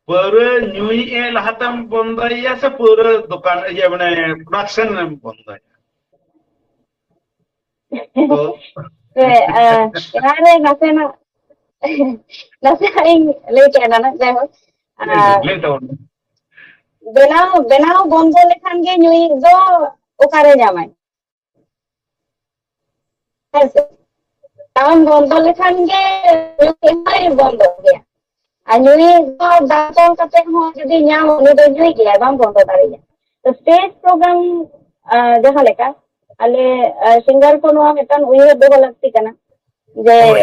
ᱯᱟᱹᱣᱨᱟᱹ ᱧᱩᱭᱮᱫ ᱮ ᱞᱟᱦᱟᱛᱮᱢ ᱵᱚᱱᱫᱚᱭᱮᱭᱟ ᱥᱮ ᱯᱟᱹᱣᱨᱟᱹ ᱫᱚᱠᱟᱱ, ᱤᱭᱟᱹ, ᱢᱟᱱᱮ, ᱯᱨᱚᱰᱟᱠᱥᱚᱱ ᱮᱢ ᱵᱚᱱᱫᱚᱭᱟ? ᱛᱚ ᱥᱮ, ᱮ, ᱚᱱᱟ ᱨᱮ ᱱᱟᱥᱮᱱᱟᱜ, ᱱᱟᱥᱮᱱᱟᱜ ᱤᱧ ᱞᱟᱹᱭ ᱠᱮᱜᱼᱟ ᱱᱟᱱᱟ, ᱡᱟᱭᱦᱳᱠ, ᱞᱟᱹᱭ ᱟᱨ ᱞᱟᱹᱭ ᱛᱟᱵᱚᱱ ᱢᱮ᱾ ᱵᱮᱱᱟᱣ, ᱵᱮᱱᱟᱣ ᱵᱚᱱᱫᱚ ᱞᱮᱠᱷᱟᱱ ᱜᱮ ᱧᱩᱭᱤᱡ ᱫᱚ ᱚᱠᱟᱨᱮ ᱧᱟᱢᱟᱭ? ᱦᱮᱸ ᱥᱮ? ᱵᱟᱢ ᱵᱚᱱᱫᱚ ᱞᱮᱠᱷᱟᱱ ᱜᱮ ᱧᱩᱭᱤᱡ ᱦᱚᱸᱭ ᱵᱚᱱᱫᱚ ᱜᱮᱭᱟ᱾ ᱟᱨ ᱧᱩᱭᱤᱡ ᱫᱚ ᱫᱟᱜ ᱛᱚᱞ ᱠᱟᱛᱮ ᱦᱚᱸ ᱡᱩᱫᱤ ᱧᱟᱢ, ᱩᱱᱤ ᱫᱚ ᱧᱩᱭ ᱜᱮᱭᱟ, ᱵᱟᱢ ᱵᱚᱱᱫᱚ ᱫᱟᱲᱮᱭᱟᱜᱼᱟ᱾ ᱛᱚ ᱥᱴᱮᱡᱽ ᱯᱨᱳᱜᱨᱟᱢ, ᱟ, ᱡᱟᱦᱟᱸ ᱞᱮᱠᱟ, ᱟᱞᱮ, ᱟ, ᱥᱤᱝᱜᱟᱨ ᱠᱚ ᱱᱚᱣᱟ ᱢᱤᱫᱴᱟᱝ ᱩᱭᱦᱟᱹᱨ ᱫᱚᱦᱚ ᱞᱟᱹᱠᱛᱤ ᱠᱟᱱᱟ ᱡᱮ ᱦᱳᱭ᱾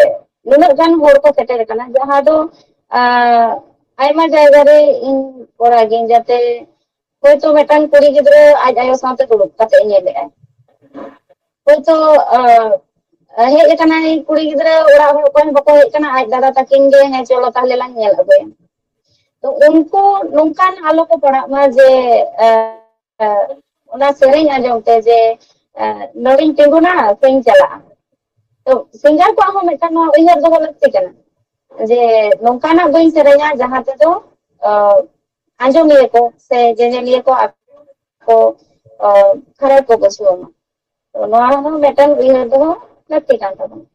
ᱱᱩᱱᱟᱹᱜ ᱜᱟᱱ ᱦᱚᱲ ᱠᱚ ᱥᱮᱴᱮᱨ ᱟᱠᱟᱱᱟ, ᱡᱟᱦᱟᱸ ᱫᱚ, ᱟ, ᱟᱭᱢᱟ ᱡᱟᱭᱜᱟ ᱨᱮ ᱤᱧ ᱠᱚᱨᱟᱣ ᱜᱤᱭᱟᱹᱧ, ᱡᱟᱛᱮ ᱦᱚᱭᱛᱳ ᱢᱤᱫᱴᱟᱝ ᱠᱩᱲᱤ ᱜᱤᱫᱽᱨᱟᱹ ᱟᱡ ᱟᱭᱳ ᱥᱟᱶᱛᱮ ᱫᱩᱲᱩᱵ ᱠᱟᱛᱮ ᱧᱮᱞᱮᱜᱼᱟᱭ᱾ ᱦᱚᱭᱛᱳ, ᱟ, ᱦᱮᱡ ᱟᱠᱟᱱᱟᱭ ᱠᱩᱲᱤ ᱜᱤᱫᱽᱨᱟᱹ, ᱚᱲᱟᱜ ᱦᱚᱲ ᱚᱠᱚᱭ ᱦᱚᱸ ᱵᱟᱠᱚ ᱦᱮᱡ ᱟᱠᱟᱱᱟ, ᱟᱡ ᱫᱟᱫᱟ ᱛᱟᱹᱠᱤᱱ ᱜᱮ, "ᱦᱮᱸ, ᱪᱚᱞᱚ ᱛᱟᱦᱞᱮ ᱞᱟᱝ ᱧᱮᱞ ᱟᱹᱜᱩᱭᱟ᱾" ᱛᱚ ᱩᱱᱠᱩ ᱱᱚᱝᱠᱟᱱ ᱟᱞᱚ ᱠᱚ ᱯᱟᱲᱟᱜ ᱢᱟ ᱡᱮ, ᱟ, ᱟ, ᱚᱱᱟ ᱥᱮᱨᱮᱧ ᱟᱸᱡᱚᱢ ᱛᱮ ᱡᱮ, ᱟ, ᱱᱚᱰᱮᱧ ᱛᱤᱸᱜᱩᱱᱟ ᱥᱮᱧ ᱪᱟᱞᱟᱜᱼᱟ᱾ ᱛᱚ ᱥᱤᱝᱜᱟᱨ ᱠᱚᱣᱟᱜ ᱦᱚᱸ ᱢᱤᱫᱴᱟᱝ ᱱᱚᱣᱟ ᱩᱭᱦᱟᱹᱨ ᱫᱚᱦᱚ ᱞᱟᱹᱠᱛᱤ ᱠᱟᱱᱟ ᱡᱮ ᱱᱚᱝᱠᱟᱱᱟᱜ ᱵᱟᱹᱧ ᱥᱮᱨᱮᱧᱟ ᱡᱟᱦᱟᱸ ᱛᱮᱫᱚ, ᱟ, ᱟᱸᱡᱚᱢᱤᱭᱟᱹ ᱠᱚ ᱥᱮ ᱧᱮᱧᱮᱞᱤᱭᱟᱹ ᱠᱚ ᱟᱠᱚ ᱠᱚ, ᱚ, ᱠᱷᱟᱨᱟᱯ ᱠᱚ ᱵᱩᱡᱷᱟᱹᱣ ᱢᱟ᱾ ᱛᱚ ᱱᱚᱣᱟ ᱦᱚᱸ ᱢᱤᱫᱴᱟᱝ ᱩᱭᱦᱟᱹᱨ ᱫᱚᱦᱚ ᱞᱟᱹᱠᱛᱤ ᱠᱟᱱ ᱛᱟᱵᱚᱱᱟ᱾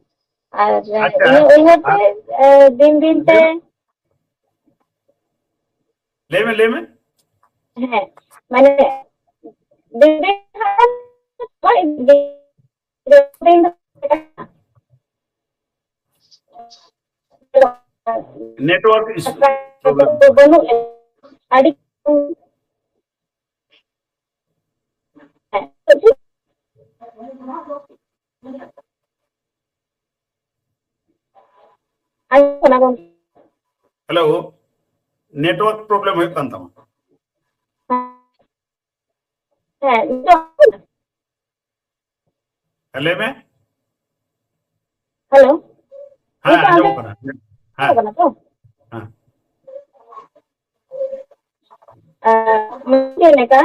ᱟᱨ ᱟᱪᱪᱷᱟ, ᱤᱧᱟᱹᱜ ᱩᱭᱦᱟᱹᱨ ᱛᱮ, ᱟᱨ ᱮ, ᱫᱤᱱ ᱫᱤᱱ ᱛᱮ ᱞᱟᱹᱭ ᱢᱮ, ᱞᱟᱹᱭ ᱢᱮ, ᱞᱟᱹᱭ ᱢᱮ᱾ ᱦᱮᱸ, ᱢᱟᱱᱮ ᱫᱤᱱ ᱫᱤᱱ ᱛᱮ ᱱᱚᱜᱼᱚᱭ ᱫᱤᱱ ᱫᱤᱱ ᱛᱮ ᱱᱮᱴᱣᱟᱨᱠ ᱤᱥᱩ ᱯᱨᱚᱵᱞᱮᱢ᱾ ᱵᱟᱹᱱᱩᱜ ᱞᱮᱠᱟ᱾ ᱟᱹᱰᱤ ᱟᱸᱡᱚᱢᱚᱜ ᱠᱟᱱᱟ ᱜᱚᱢᱠᱮ? ᱦᱮᱞᱳ, ᱱᱮᱴᱣᱟᱨᱠ ᱯᱨᱚᱵᱞᱮᱢ ᱦᱩᱭᱩᱜ ᱠᱟᱱ ᱛᱟᱢᱟ᱾ ᱦᱮᱸ, ᱱᱤᱛᱚᱜ? ᱦᱮᱸ, ᱞᱟᱹᱭ ᱢᱮ᱾ ᱦᱮᱞᱳ᱾ ᱦᱮᱸ, ᱱᱤᱛᱚᱜ ᱟᱸᱡᱚᱢᱚᱜ ᱟᱸᱡᱚᱢ ᱠᱟᱱᱟ᱾ ᱦᱮᱸ᱾ ᱠᱟᱱᱟ ᱛᱚ? ᱦᱮᱸ᱾ ᱟᱨ ᱪᱮᱫ ᱞᱮᱠᱟ,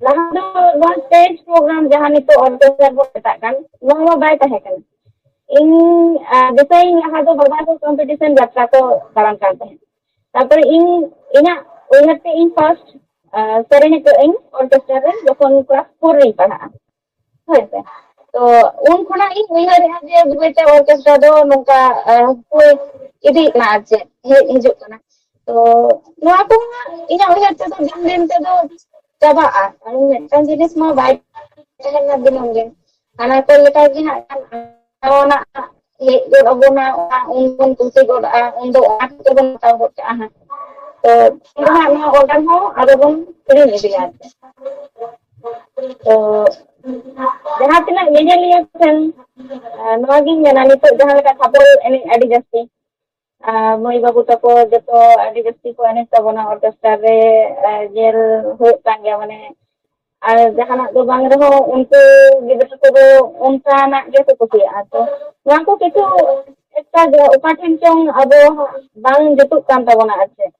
ᱞᱟᱦᱟ ᱫᱚ ᱱᱚᱣᱟ ᱥᱴᱮᱡᱽ ᱯᱨᱳᱜᱨᱟᱢ ᱡᱟᱦᱟᱸ ᱱᱤᱛᱚᱜ ᱚᱨᱠᱮᱥᱴᱨᱟ ᱵᱚᱱ ᱢᱮᱛᱟᱜ ᱠᱟᱱ, ᱱᱚᱣᱟ ᱢᱟ ᱵᱟᱭ ᱛᱟᱦᱮᱸ ᱠᱟᱱᱟ᱾ ᱤᱧ, ᱟᱨ ᱫᱤᱥᱟᱹᱭᱟᱹᱧ ᱞᱟᱦᱟ ᱫᱚ ᱵᱟᱵᱟ ᱫᱚ ᱠᱚᱢᱯᱤᱴᱤᱥᱚᱱ ᱡᱟᱛᱨᱟ ᱠᱚ ᱫᱟᱬᱟᱱ ᱠᱟᱱ ᱛᱟᱦᱮᱸᱫ᱾ ᱛᱟᱨᱯᱚᱨᱮ ᱤᱧ, ᱤᱧᱟᱹᱜ ᱩᱭᱦᱟᱹᱨ ᱛᱮ ᱤᱧ ᱯᱷᱟᱨᱥᱴ, ᱟᱨ, ᱥᱮᱨᱮᱧ ᱟᱠᱟᱫ ᱟᱹᱧ ᱚᱨᱠᱮᱥᱴᱨᱟ ᱨᱮ ᱡᱚᱠᱷᱚᱱ ᱠᱞᱟᱥ ᱯᱷᱳᱨ ᱨᱤᱧ ᱯᱟᱲᱦᱟᱜᱼᱟ᱾ ᱦᱳᱭ ᱥᱮ᱾ ᱛᱚ ᱩᱱ ᱠᱷᱚᱱᱟᱜ ᱤᱧ ᱩᱭᱦᱟᱹᱨᱮᱫᱼᱟ ᱡᱮ ᱵᱟᱹᱭ ᱵᱟᱹᱭᱛᱮ ᱚᱨᱠᱮᱥᱴᱨᱟ ᱫᱚ ᱱᱚᱝᱠᱟ, ᱟᱨ, ᱦᱩᱭ ᱤᱫᱤᱜ ᱠᱟᱱᱟ, ᱟᱨ ᱪᱮᱫ ᱦᱮᱡ ᱦᱤᱡᱩᱜ ᱠᱟᱱᱟ᱾ ᱛᱚ ᱱᱚᱣᱟ ᱠᱚ ᱤᱧᱟᱹᱜ ᱩᱭᱦᱟᱹᱨ ᱛᱮᱫᱚ ᱫᱤᱱ ᱫᱤᱱ ᱛᱮᱫᱚ ᱪᱟᱵᱟᱜᱼᱟ, ᱠᱟᱨᱚᱱ ᱢᱤᱫᱴᱟᱝ ᱡᱤᱱᱤᱥ ᱢᱟ ᱵᱟᱭ ᱛᱟᱦᱮᱱᱟ ᱫᱤᱱᱟᱹᱢ ᱫᱤᱱ᱾ ᱦᱟᱱᱟ ᱠᱚ ᱞᱮᱠᱟ ᱜᱮ ᱦᱟᱸᱜ ᱱᱟᱣᱟᱱᱟᱜ ᱦᱮᱡ ᱜᱚᱫ ᱟᱵᱚᱱᱟ, ᱚᱱᱟ ᱩᱱ ᱵᱚᱱ ᱠᱩᱥᱤ ᱜᱚᱫᱚᱜᱼᱟ, ᱩᱱ ᱫᱚ ᱚᱱᱟ ᱠᱚᱜᱮ ᱵᱚᱱ ᱦᱟᱛᱟᱣ ᱜᱚᱫ ᱠᱟᱜᱼᱟ ᱦᱟᱸᱜ᱾ ᱛᱚ ᱩᱱ ᱫᱚ ᱦᱟᱸᱜ ᱱᱚᱣᱟ ᱚᱨᱰᱟᱨ ᱦᱚᱸ ᱟᱵᱚ ᱵᱚᱱ ᱦᱤᱲᱤᱧ ᱤᱫᱤᱭᱟ ᱟᱨ ᱪᱮᱫ᱾ ᱛᱚ ᱡᱟᱦᱟᱸ ᱛᱤᱱᱟᱹᱜ ᱧᱮᱧᱮᱞᱤᱭᱟᱹ ᱠᱚ ᱴᱷᱮᱱ, ᱟᱨ ᱱᱚᱣᱟᱜᱤᱧ ᱢᱮᱱᱟ, ᱱᱤᱛᱚᱜ ᱡᱟᱦᱟᱸ ᱞᱮᱠᱟ ᱪᱷᱟᱯᱚᱞ ᱮᱱᱮᱡ ᱟᱹᱰᱤ ᱡᱟᱹᱥᱛᱤ, ᱟᱨ ᱢᱟᱹᱭ ᱵᱟᱹᱵᱩ ᱛᱟᱠᱚ ᱡᱚᱛᱚ ᱟᱹᱰᱤ ᱡᱟᱹᱥᱛᱤ ᱠᱚ ᱮᱱᱮᱡ ᱛᱟᱵᱚᱱᱟ ᱚᱨᱠᱮᱥᱴᱟᱨ ᱨᱮ, ᱟᱨ ᱧᱮᱞ ᱦᱩᱭᱩᱜ ᱠᱟᱱ ᱜᱮᱭᱟ, ᱢᱟᱱᱮ, ᱟᱨ ᱡᱟᱦᱟᱱᱟᱜ ᱫᱚ ᱵᱟᱝ ᱨᱮᱦᱚᱸ ᱩᱱᱠᱩ ᱜᱤᱫᱽᱨᱟᱹ ᱠᱚᱫᱚ ᱚᱱᱠᱟᱱᱟᱜ ᱜᱮᱠᱚ ᱠᱩᱥᱤᱭᱟᱜᱼᱟ᱾ ᱛᱚ ᱱᱚᱣᱟ ᱠᱚ ᱠᱤᱪᱷᱩ ᱮᱠᱴᱟ ᱜᱮ ᱚᱠᱟ ᱴᱷᱮᱱ ᱪᱚᱝ ᱟᱵᱚ ᱵᱟᱝ ᱡᱩᱛᱩᱜ ᱠᱟᱱ ᱛᱟᱵᱚᱱᱟ ᱟᱨ ᱪᱮᱫ᱾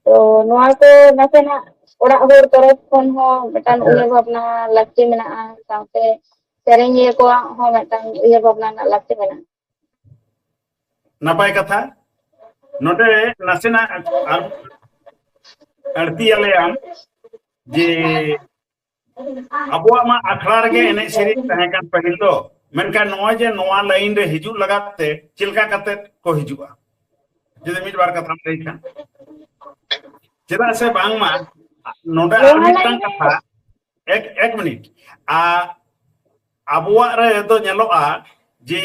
ᱛᱚ ᱱᱚᱣᱟ ᱠᱚ ᱱᱟᱥᱮᱱᱟᱜ ᱚᱲᱟᱜ ᱦᱚᱲ ᱛᱚᱨᱚᱯ ᱠᱷᱚᱱ ᱦᱚᱸ ᱢᱤᱫᱴᱟᱝ ᱟᱪᱪᱷᱟ᱾ ᱩᱭᱦᱟᱹᱨ ᱵᱷᱟᱵᱽᱱᱟ ᱞᱟᱹᱠᱛᱤ ᱢᱮᱱᱟᱜᱼᱟ, ᱥᱟᱶᱛᱮ ᱥᱮᱨᱮᱧᱤᱭᱟᱹ ᱠᱚᱣᱟᱜ ᱦᱚᱸ ᱢᱤᱫᱴᱟᱝ ᱩᱭᱦᱟᱹᱨ ᱵᱷᱟᱵᱽᱱᱟ ᱨᱮᱱᱟᱜ ᱞᱟᱹᱠᱛᱤ ᱢᱮᱱᱟᱜᱼᱟ᱾ ᱱᱟᱯᱟᱭ ᱠᱟᱛᱷᱟ᱾ ᱱᱚᱰᱮ ᱱᱟᱥᱮᱱᱟᱜ ᱟᱨ ᱟᱹᱲᱛᱤᱭᱟᱞᱮᱭᱟᱢ ᱡᱮ ᱟᱵᱚᱣᱟᱜ ᱢᱟ ᱟᱠᱷᱲᱟ ᱨᱮᱜᱮ ᱮᱱᱮᱡ ᱥᱮᱨᱮᱧ ᱛᱟᱦᱮᱸ ᱠᱟᱱ ᱯᱟᱹᱦᱤᱞ ᱫᱚ, ᱢᱮᱱᱠᱷᱟᱱ ᱱᱚᱜᱼᱚᱭ ᱡᱮ ᱱᱚᱣᱟ ᱞᱟᱭᱤᱱ ᱨᱮ ᱦᱤᱡᱩᱜ ᱞᱟᱜᱟᱫ ᱛᱮ ᱪᱮᱫ ᱞᱮᱠᱟ ᱠᱟᱛᱮ ᱠᱚ ᱦᱤᱡᱩᱜᱼᱟ? ᱡᱩᱫᱤ ᱢᱤᱫ ᱵᱟᱨ ᱠᱟᱛᱷᱟᱢ ᱞᱟᱹᱭ ᱠᱷᱟᱱ᱾ ᱪᱮᱫᱟᱜ ᱥᱮ ᱵᱟᱝᱢᱟ ᱱᱚᱰᱮ ᱟᱨ ᱱᱚᱣᱟ ᱢᱤᱫᱴᱟᱝ ᱞᱟᱭᱤᱱ ᱨᱮ ᱠᱟᱛᱷᱟ, ᱮᱠ, ᱮᱠ ᱢᱤᱱᱤᱴ, ᱟ-, ᱟᱵᱚᱣᱟᱜ ᱨᱮ ᱫᱚ ᱧᱮᱞᱚᱜᱼᱟ ᱡᱮ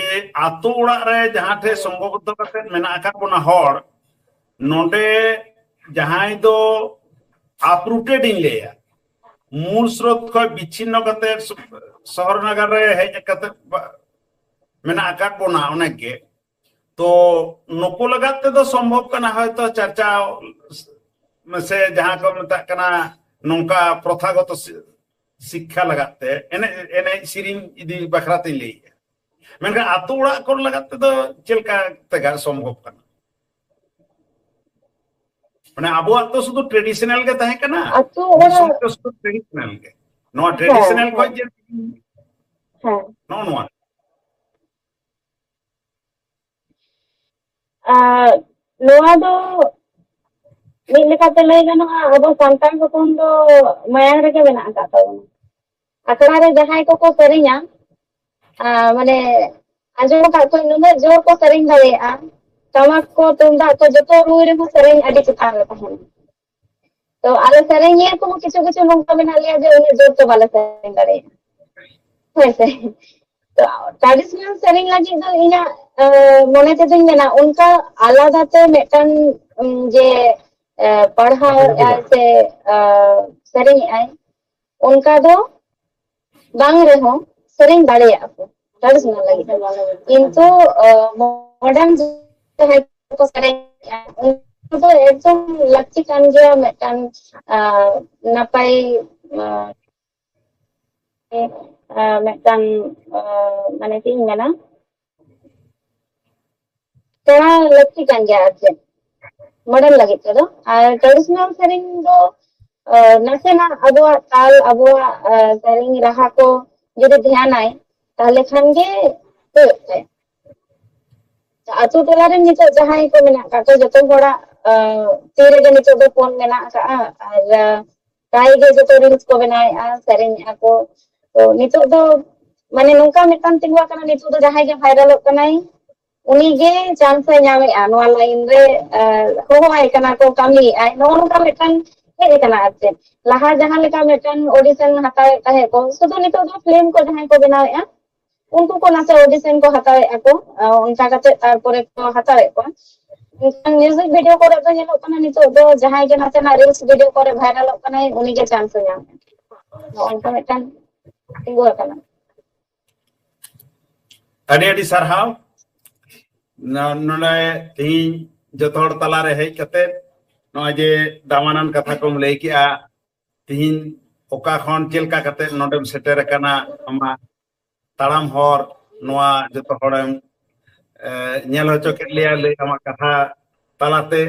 ᱟᱛᱳ ᱚᱲᱟᱜ ᱨᱮ ᱡᱟᱦᱟᱸ ᱴᱷᱮᱱ ᱥᱚᱝᱜᱷᱚᱵᱚᱫᱽᱫᱷᱚ ᱠᱟᱛᱮ ᱢᱮᱱᱟᱜ ᱟᱠᱟᱫ ᱵᱚᱱᱟ ᱦᱚᱲ, ᱱᱚᱰᱮ ᱡᱟᱦᱟᱸᱭ ᱫᱚ ᱟᱯᱨᱩᱴᱮᱰ ᱤᱧ ᱞᱟᱹᱭᱟ, ᱢᱩᱞ ᱥᱨᱳᱛ ᱠᱷᱚᱱ ᱵᱤᱪᱷᱤᱱᱱᱚ ᱠᱟᱛᱮ ᱥᱚ-, ᱥᱚᱦᱚᱨ ᱱᱟᱜᱟᱨ ᱨᱮ ᱦᱮᱡ ᱠᱟᱛᱮ ᱵᱟ-, ᱢᱮᱱᱟᱜ ᱟᱠᱟᱫ ᱵᱚᱱᱟ ᱚᱱᱮᱠ ᱜᱮ᱾ ᱛᱚ ᱱᱩᱠᱩ ᱞᱟᱜᱟᱫ ᱛᱮᱫᱚ ᱥᱚᱢᱵᱷᱚᱵ ᱠᱟᱱᱟ ᱦᱚᱭᱛᱚ ᱪᱟᱨᱪᱟᱣ ᱥᱮ ᱡᱟᱦᱟᱸ ᱠᱚ ᱢᱮᱛᱟᱜ ᱠᱟᱱᱟ ᱱᱚᱝᱠᱟ ᱯᱨᱚᱛᱷᱟᱜᱚᱛᱚ ᱥᱤ-, ᱥᱤᱠᱠᱷᱟ ᱞᱟᱜᱟᱫ ᱛᱮ, ᱮᱱᱮᱡ, ᱮᱱᱮᱡ ᱥᱮᱨᱮᱧ ᱤᱫᱤ ᱵᱟᱠᱷᱨᱟ ᱛᱤᱧ ᱞᱟᱹᱭᱮᱜᱼᱟ᱾ ᱢᱮᱱᱠᱷᱟᱱ ᱟᱛᱳ ᱚᱲᱟᱜ ᱠᱚ ᱞᱟᱜᱟᱫ ᱛᱮᱫᱚ ᱪᱮᱫ ᱞᱮᱠᱟ ᱛᱮᱜᱟᱨ ᱥᱚᱢᱵᱷᱚᱵ ᱠᱟᱱᱟ? ᱢᱟᱱᱮ ᱟᱵᱚᱣᱟᱜ ᱫᱚ ᱥᱩᱫᱷᱩ ᱴᱨᱮᱰᱤᱥᱚᱱᱟᱞ ᱜᱮ ᱛᱟᱦᱮᱸ ᱠᱟᱱᱟ, ᱟᱛᱳ ᱚᱲᱟᱜ ᱫᱤᱥᱚᱢ ᱫᱚ ᱥᱩᱫᱷᱩ ᱴᱨᱮᱰᱤᱥᱚᱱᱟᱞ ᱜᱮ᱾ ᱱᱚᱣᱟ ᱦᱮᱸ, ᱴᱨᱮᱰᱤᱥᱚᱱᱟᱞ ᱦᱮᱸ, ᱠᱷᱚᱱ ᱡᱮ ᱦᱮᱸ᱾ ᱱᱚᱜᱼᱚ ᱱᱚᱣᱟ᱾ ᱟᱨ ᱱᱚᱣᱟ ᱫᱚ ᱢᱤᱫ ᱞᱮᱠᱟᱛᱮ ᱞᱟᱹᱭ ᱜᱟᱱᱚᱜᱼᱟ, ᱟᱵᱚ ᱥᱟᱱᱛᱟᱲ ᱦᱚᱯᱚᱱ ᱫᱚ ᱢᱟᱭᱟᱝ ᱨᱮᱜᱮ ᱢᱮᱱᱟᱜ ᱟᱠᱟᱫ ᱛᱟᱵᱚᱱᱟ᱾ ᱟᱠᱷᱲᱟ ᱨᱮ ᱡᱟᱦᱟᱸᱭ ᱠᱚᱠᱚ ᱥᱮᱨᱮᱧᱟ, ᱟᱨ ᱢᱟᱱᱮ ᱟᱸᱡᱚᱢ ᱟᱠᱟᱫ ᱠᱚᱣᱟᱧ, ᱱᱩᱱᱟᱹᱜ ᱡᱳᱨ ᱠᱚ ᱥᱮᱨᱮᱧ ᱫᱟᱲᱮᱭᱟᱜᱼᱟ, ᱴᱟᱢᱟᱠ ᱠᱚ ᱛᱩᱢᱫᱟᱜ ᱠᱚ ᱡᱚᱛᱚ ᱨᱩ ᱨᱮᱦᱚᱸ ᱥᱮᱨᱮᱧ ᱟᱹᱰᱤ ᱪᱮᱛᱟᱱ ᱨᱮ ᱛᱟᱦᱮᱱᱟ᱾ ᱛᱚ ᱟᱞᱮ ᱥᱮᱨᱮᱧᱤᱭᱟᱹ ᱠᱚᱦᱚᱸ ᱠᱤᱪᱷᱩ ᱠᱤᱪᱷᱩ ᱱᱚᱝᱠᱟ ᱢᱮᱱᱟᱜ ᱞᱮᱭᱟ ᱡᱮ ᱩᱱᱟᱹᱜ ᱡᱳᱨ ᱛᱚ ᱵᱟᱞᱮ ᱥᱮᱨᱮᱧ ᱫᱟᱲᱮᱭᱟᱜᱼᱟ᱾ ᱦᱮᱸ ᱥᱮ? ᱛᱚ ᱴᱨᱟᱰᱤᱥᱚᱱᱟᱞ ᱥᱮᱨᱮᱧ ᱞᱟᱹᱜᱤᱫ ᱫᱚ ᱤᱧᱟᱹᱜ, ᱟᱸ, ᱢᱚᱱᱮ ᱛᱮᱫᱚᱧ ᱢᱮᱱᱟ ᱚᱱᱠᱟ ᱟᱞᱟᱫᱟ ᱛᱮ ᱢᱤᱫᱴᱟᱝ, ᱩᱢ, ᱡᱮ, ᱟᱸ, ᱯᱟᱲᱦᱟᱣ ᱟᱭ ᱥᱮ, ᱟᱸ, ᱥᱮᱨᱮᱧ ᱮᱜᱼᱟᱭ, ᱚᱱᱠᱟ ᱫᱚ ᱵᱟᱝ ᱨᱮᱦᱚᱸ ᱥᱮᱨᱮᱧ ᱫᱟᱲᱮᱭᱟᱜᱼᱟ ᱠᱚ ᱴᱨᱟᱰᱤᱥᱚᱱᱟᱞ ᱞᱟᱹᱜᱤᱫ ᱫᱚ᱾ ᱠᱤᱱᱛᱩ, ᱟᱸ, ᱢᱚᱰᱟᱨᱱ ᱡᱟᱦᱟᱸᱭ ᱠᱚ ᱥᱮᱨᱮᱧ ᱮᱜᱼᱟ, ᱩᱱᱠᱩ ᱫᱚ ᱮᱠᱫᱚᱢ ᱞᱟᱹᱠᱛᱤ ᱠᱟᱱ ᱜᱮᱭᱟ ᱢᱤᱫᱴᱟᱝ, ᱟᱸ, ᱱᱟᱯᱟᱭ, ᱟᱸ, ᱟᱸ, ᱢᱤᱫᱴᱟᱝ, ᱟᱸ, ᱢᱟᱱᱮ ᱪᱮᱫ ᱤᱧ ᱢᱮᱱᱟ, ᱥᱮᱬᱟ ᱞᱟᱹᱠᱛᱤ ᱠᱟᱱ ᱜᱮᱭᱟ ᱟᱨ ᱪᱮᱫ, ᱢᱚᱰᱟᱨᱱ ᱞᱟᱹᱜᱤᱫ ᱛᱮᱫᱚ᱾ ᱟᱨ ᱴᱨᱟᱰᱤᱥᱚᱱᱟᱞ ᱥᱮᱨᱮᱧ ᱫᱚ, ᱟᱸ, ᱱᱟᱥᱮᱱᱟᱜ ᱟᱵᱚᱣᱟᱜ ᱛᱟᱞ, ᱟᱵᱚᱣᱟᱜ, ᱟᱸ, ᱥᱮᱨᱮᱧ ᱨᱟᱦᱟ ᱠᱚ ᱡᱩᱫᱤ ᱫᱷᱮᱭᱟᱱᱟᱭ, ᱛᱟᱦᱞᱮ ᱠᱷᱟᱱ ᱜᱮ ᱦᱩᱭᱩᱜ ᱛᱟᱭᱟ᱾ ᱟᱛᱳ ᱴᱚᱞᱟ ᱨᱮᱱ ᱱᱤᱛᱚᱜ ᱡᱟᱦᱟᱸᱭ ᱠᱚ ᱢᱮᱱᱟᱜ ᱠᱟᱜ ᱠᱚᱣᱟ, ᱡᱚᱛᱚ ᱦᱚᱲᱟᱜ, ᱛᱤ ᱨᱮᱜᱮ ᱱᱤᱛᱚᱜ ᱫᱚ ᱯᱷᱳᱱ ᱢᱮᱱᱟᱜ ᱟᱠᱟᱫᱼᱟ, ᱟᱨ ᱯᱨᱟᱭ ᱜᱮ ᱡᱚᱛᱚ ᱨᱤᱞᱥ ᱠᱚ ᱵᱮᱱᱟᱣᱮᱫᱼᱟ, ᱥᱮᱨᱮᱧᱮᱫᱼᱟ ᱠᱚ᱾ ᱛᱚ ᱱᱤᱛᱚᱜ ᱫᱚ ᱢᱟᱱᱮ ᱱᱚᱝᱠᱟ ᱢᱤᱫᱴᱟᱝ ᱛᱤᱸᱜᱩ ᱟᱠᱟᱱᱟ, ᱱᱤᱛᱚᱜ ᱫᱚ ᱡᱟᱦᱟᱸᱭ ᱜᱮ ᱵᱷᱟᱭᱨᱟᱞᱚᱜ ᱠᱟᱱᱟᱭ ᱩᱱᱤᱜᱮ ᱪᱟᱱᱥ ᱮ ᱧᱟᱢᱮᱫᱼᱟ, ᱱᱚᱣᱟ ᱞᱟᱭᱤᱱ ᱨᱮ ᱦᱚᱦᱚᱣᱟᱭ ᱠᱟᱱᱟ ᱠᱚ, ᱠᱟᱹᱢᱤᱭᱮᱫᱼᱟᱭ, ᱱᱚᱜᱼᱚ ᱱᱚᱝᱠᱟ ᱢᱤᱫᱴᱟᱝ ᱦᱮᱡ ᱟᱠᱟᱱᱟ᱾ ᱟᱨ ᱪᱮᱫ ᱞᱟᱦᱟ ᱡᱟᱦᱟᱸ ᱞᱮᱠᱟ ᱢᱤᱫᱴᱟᱝ ᱚᱰᱤᱥᱚᱱ ᱦᱟᱛᱟᱣᱮᱫ ᱛᱟᱦᱮᱸ ᱠᱚ, ᱥᱩᱫᱷᱩ ᱱᱤᱛᱚᱜ ᱫᱚ ᱯᱷᱤᱞᱢ ᱠᱚ ᱡᱟᱦᱟᱸᱭ ᱠᱚ ᱵᱮᱱᱟᱣᱮᱫᱼᱟ ᱩᱱᱠᱩ ᱠᱚ ᱱᱟᱥᱮ ᱚᱰᱤᱥᱚᱱ ᱠᱚ ᱦᱟᱛᱟᱣᱮᱫᱼᱟ ᱠᱚ, ᱚᱱᱠᱟ ᱠᱟᱛᱮ ᱛᱟᱨᱯᱚᱨᱮ ᱠᱚ ᱦᱟᱛᱟᱣᱮᱫ ᱠᱚᱣᱟ᱾ ᱢᱤᱭᱩᱡᱤᱠ ᱵᱷᱤᱰᱤᱭᱳ ᱠᱚᱨᱮ ᱫᱚ ᱧᱮᱞᱚᱜ ᱠᱟᱱᱟ ᱱᱤᱛᱚᱜ ᱫᱚ ᱡᱟᱦᱟᱸᱭ ᱜᱮ ᱱᱟᱥᱮᱱᱟᱜ ᱨᱤᱞᱥ ᱵᱷᱤᱰᱤᱭᱳ ᱠᱚᱨᱮ ᱵᱷᱟᱭᱨᱟᱞᱚᱜ ᱠᱟᱱᱟᱭ ᱩᱱᱤᱜᱮ ᱪᱟᱱᱥ ᱮ ᱧᱟᱢ, ᱱᱚᱜᱼᱚ ᱱᱚᱝᱠᱟ ᱢᱤᱫᱴᱟᱝ ᱛᱤᱸᱜᱩ ᱟᱠᱟᱱᱟ᱾ ᱟᱹᱰᱤ ᱟᱹᱰᱤ ᱥᱟᱨᱦᱟᱣ᱾ ᱱᱚᱰᱮ ᱛᱮᱦᱮᱧ ᱡᱚᱛᱚ ᱦᱚᱲ ᱛᱟᱞᱟᱨᱮ ᱦᱮᱡ ᱠᱟᱛᱮ ᱱᱚᱜᱼᱚᱭ ᱡᱮ ᱫᱟᱢᱟᱱᱟᱱ ᱠᱟᱛᱷᱟ ᱠᱚᱢ ᱞᱟᱹᱭ ᱠᱮᱜᱼᱟ, ᱛᱮᱦᱮᱧ ᱚᱠᱟ ᱠᱷᱚᱱ ᱪᱮᱫ ᱞᱮᱠᱟ ᱠᱟᱛᱮ ᱱᱚᱰᱮᱢ ᱥᱮᱴᱮᱨ ᱟᱠᱟᱱᱟ, ᱟᱢᱟᱜ ᱛᱟᱲᱟᱢ ᱦᱚᱨ, ᱱᱚᱣᱟ ᱡᱚᱛᱚ ᱦᱚᱲᱮᱢ ᱧᱮᱞ ᱦᱚᱪᱚ ᱠᱮᱫ ᱞᱮᱭᱟ ᱞᱟᱹᱭ ᱟᱢᱟᱜ ᱠᱟᱛᱷᱟ ᱛᱟᱞᱟᱛᱮ᱾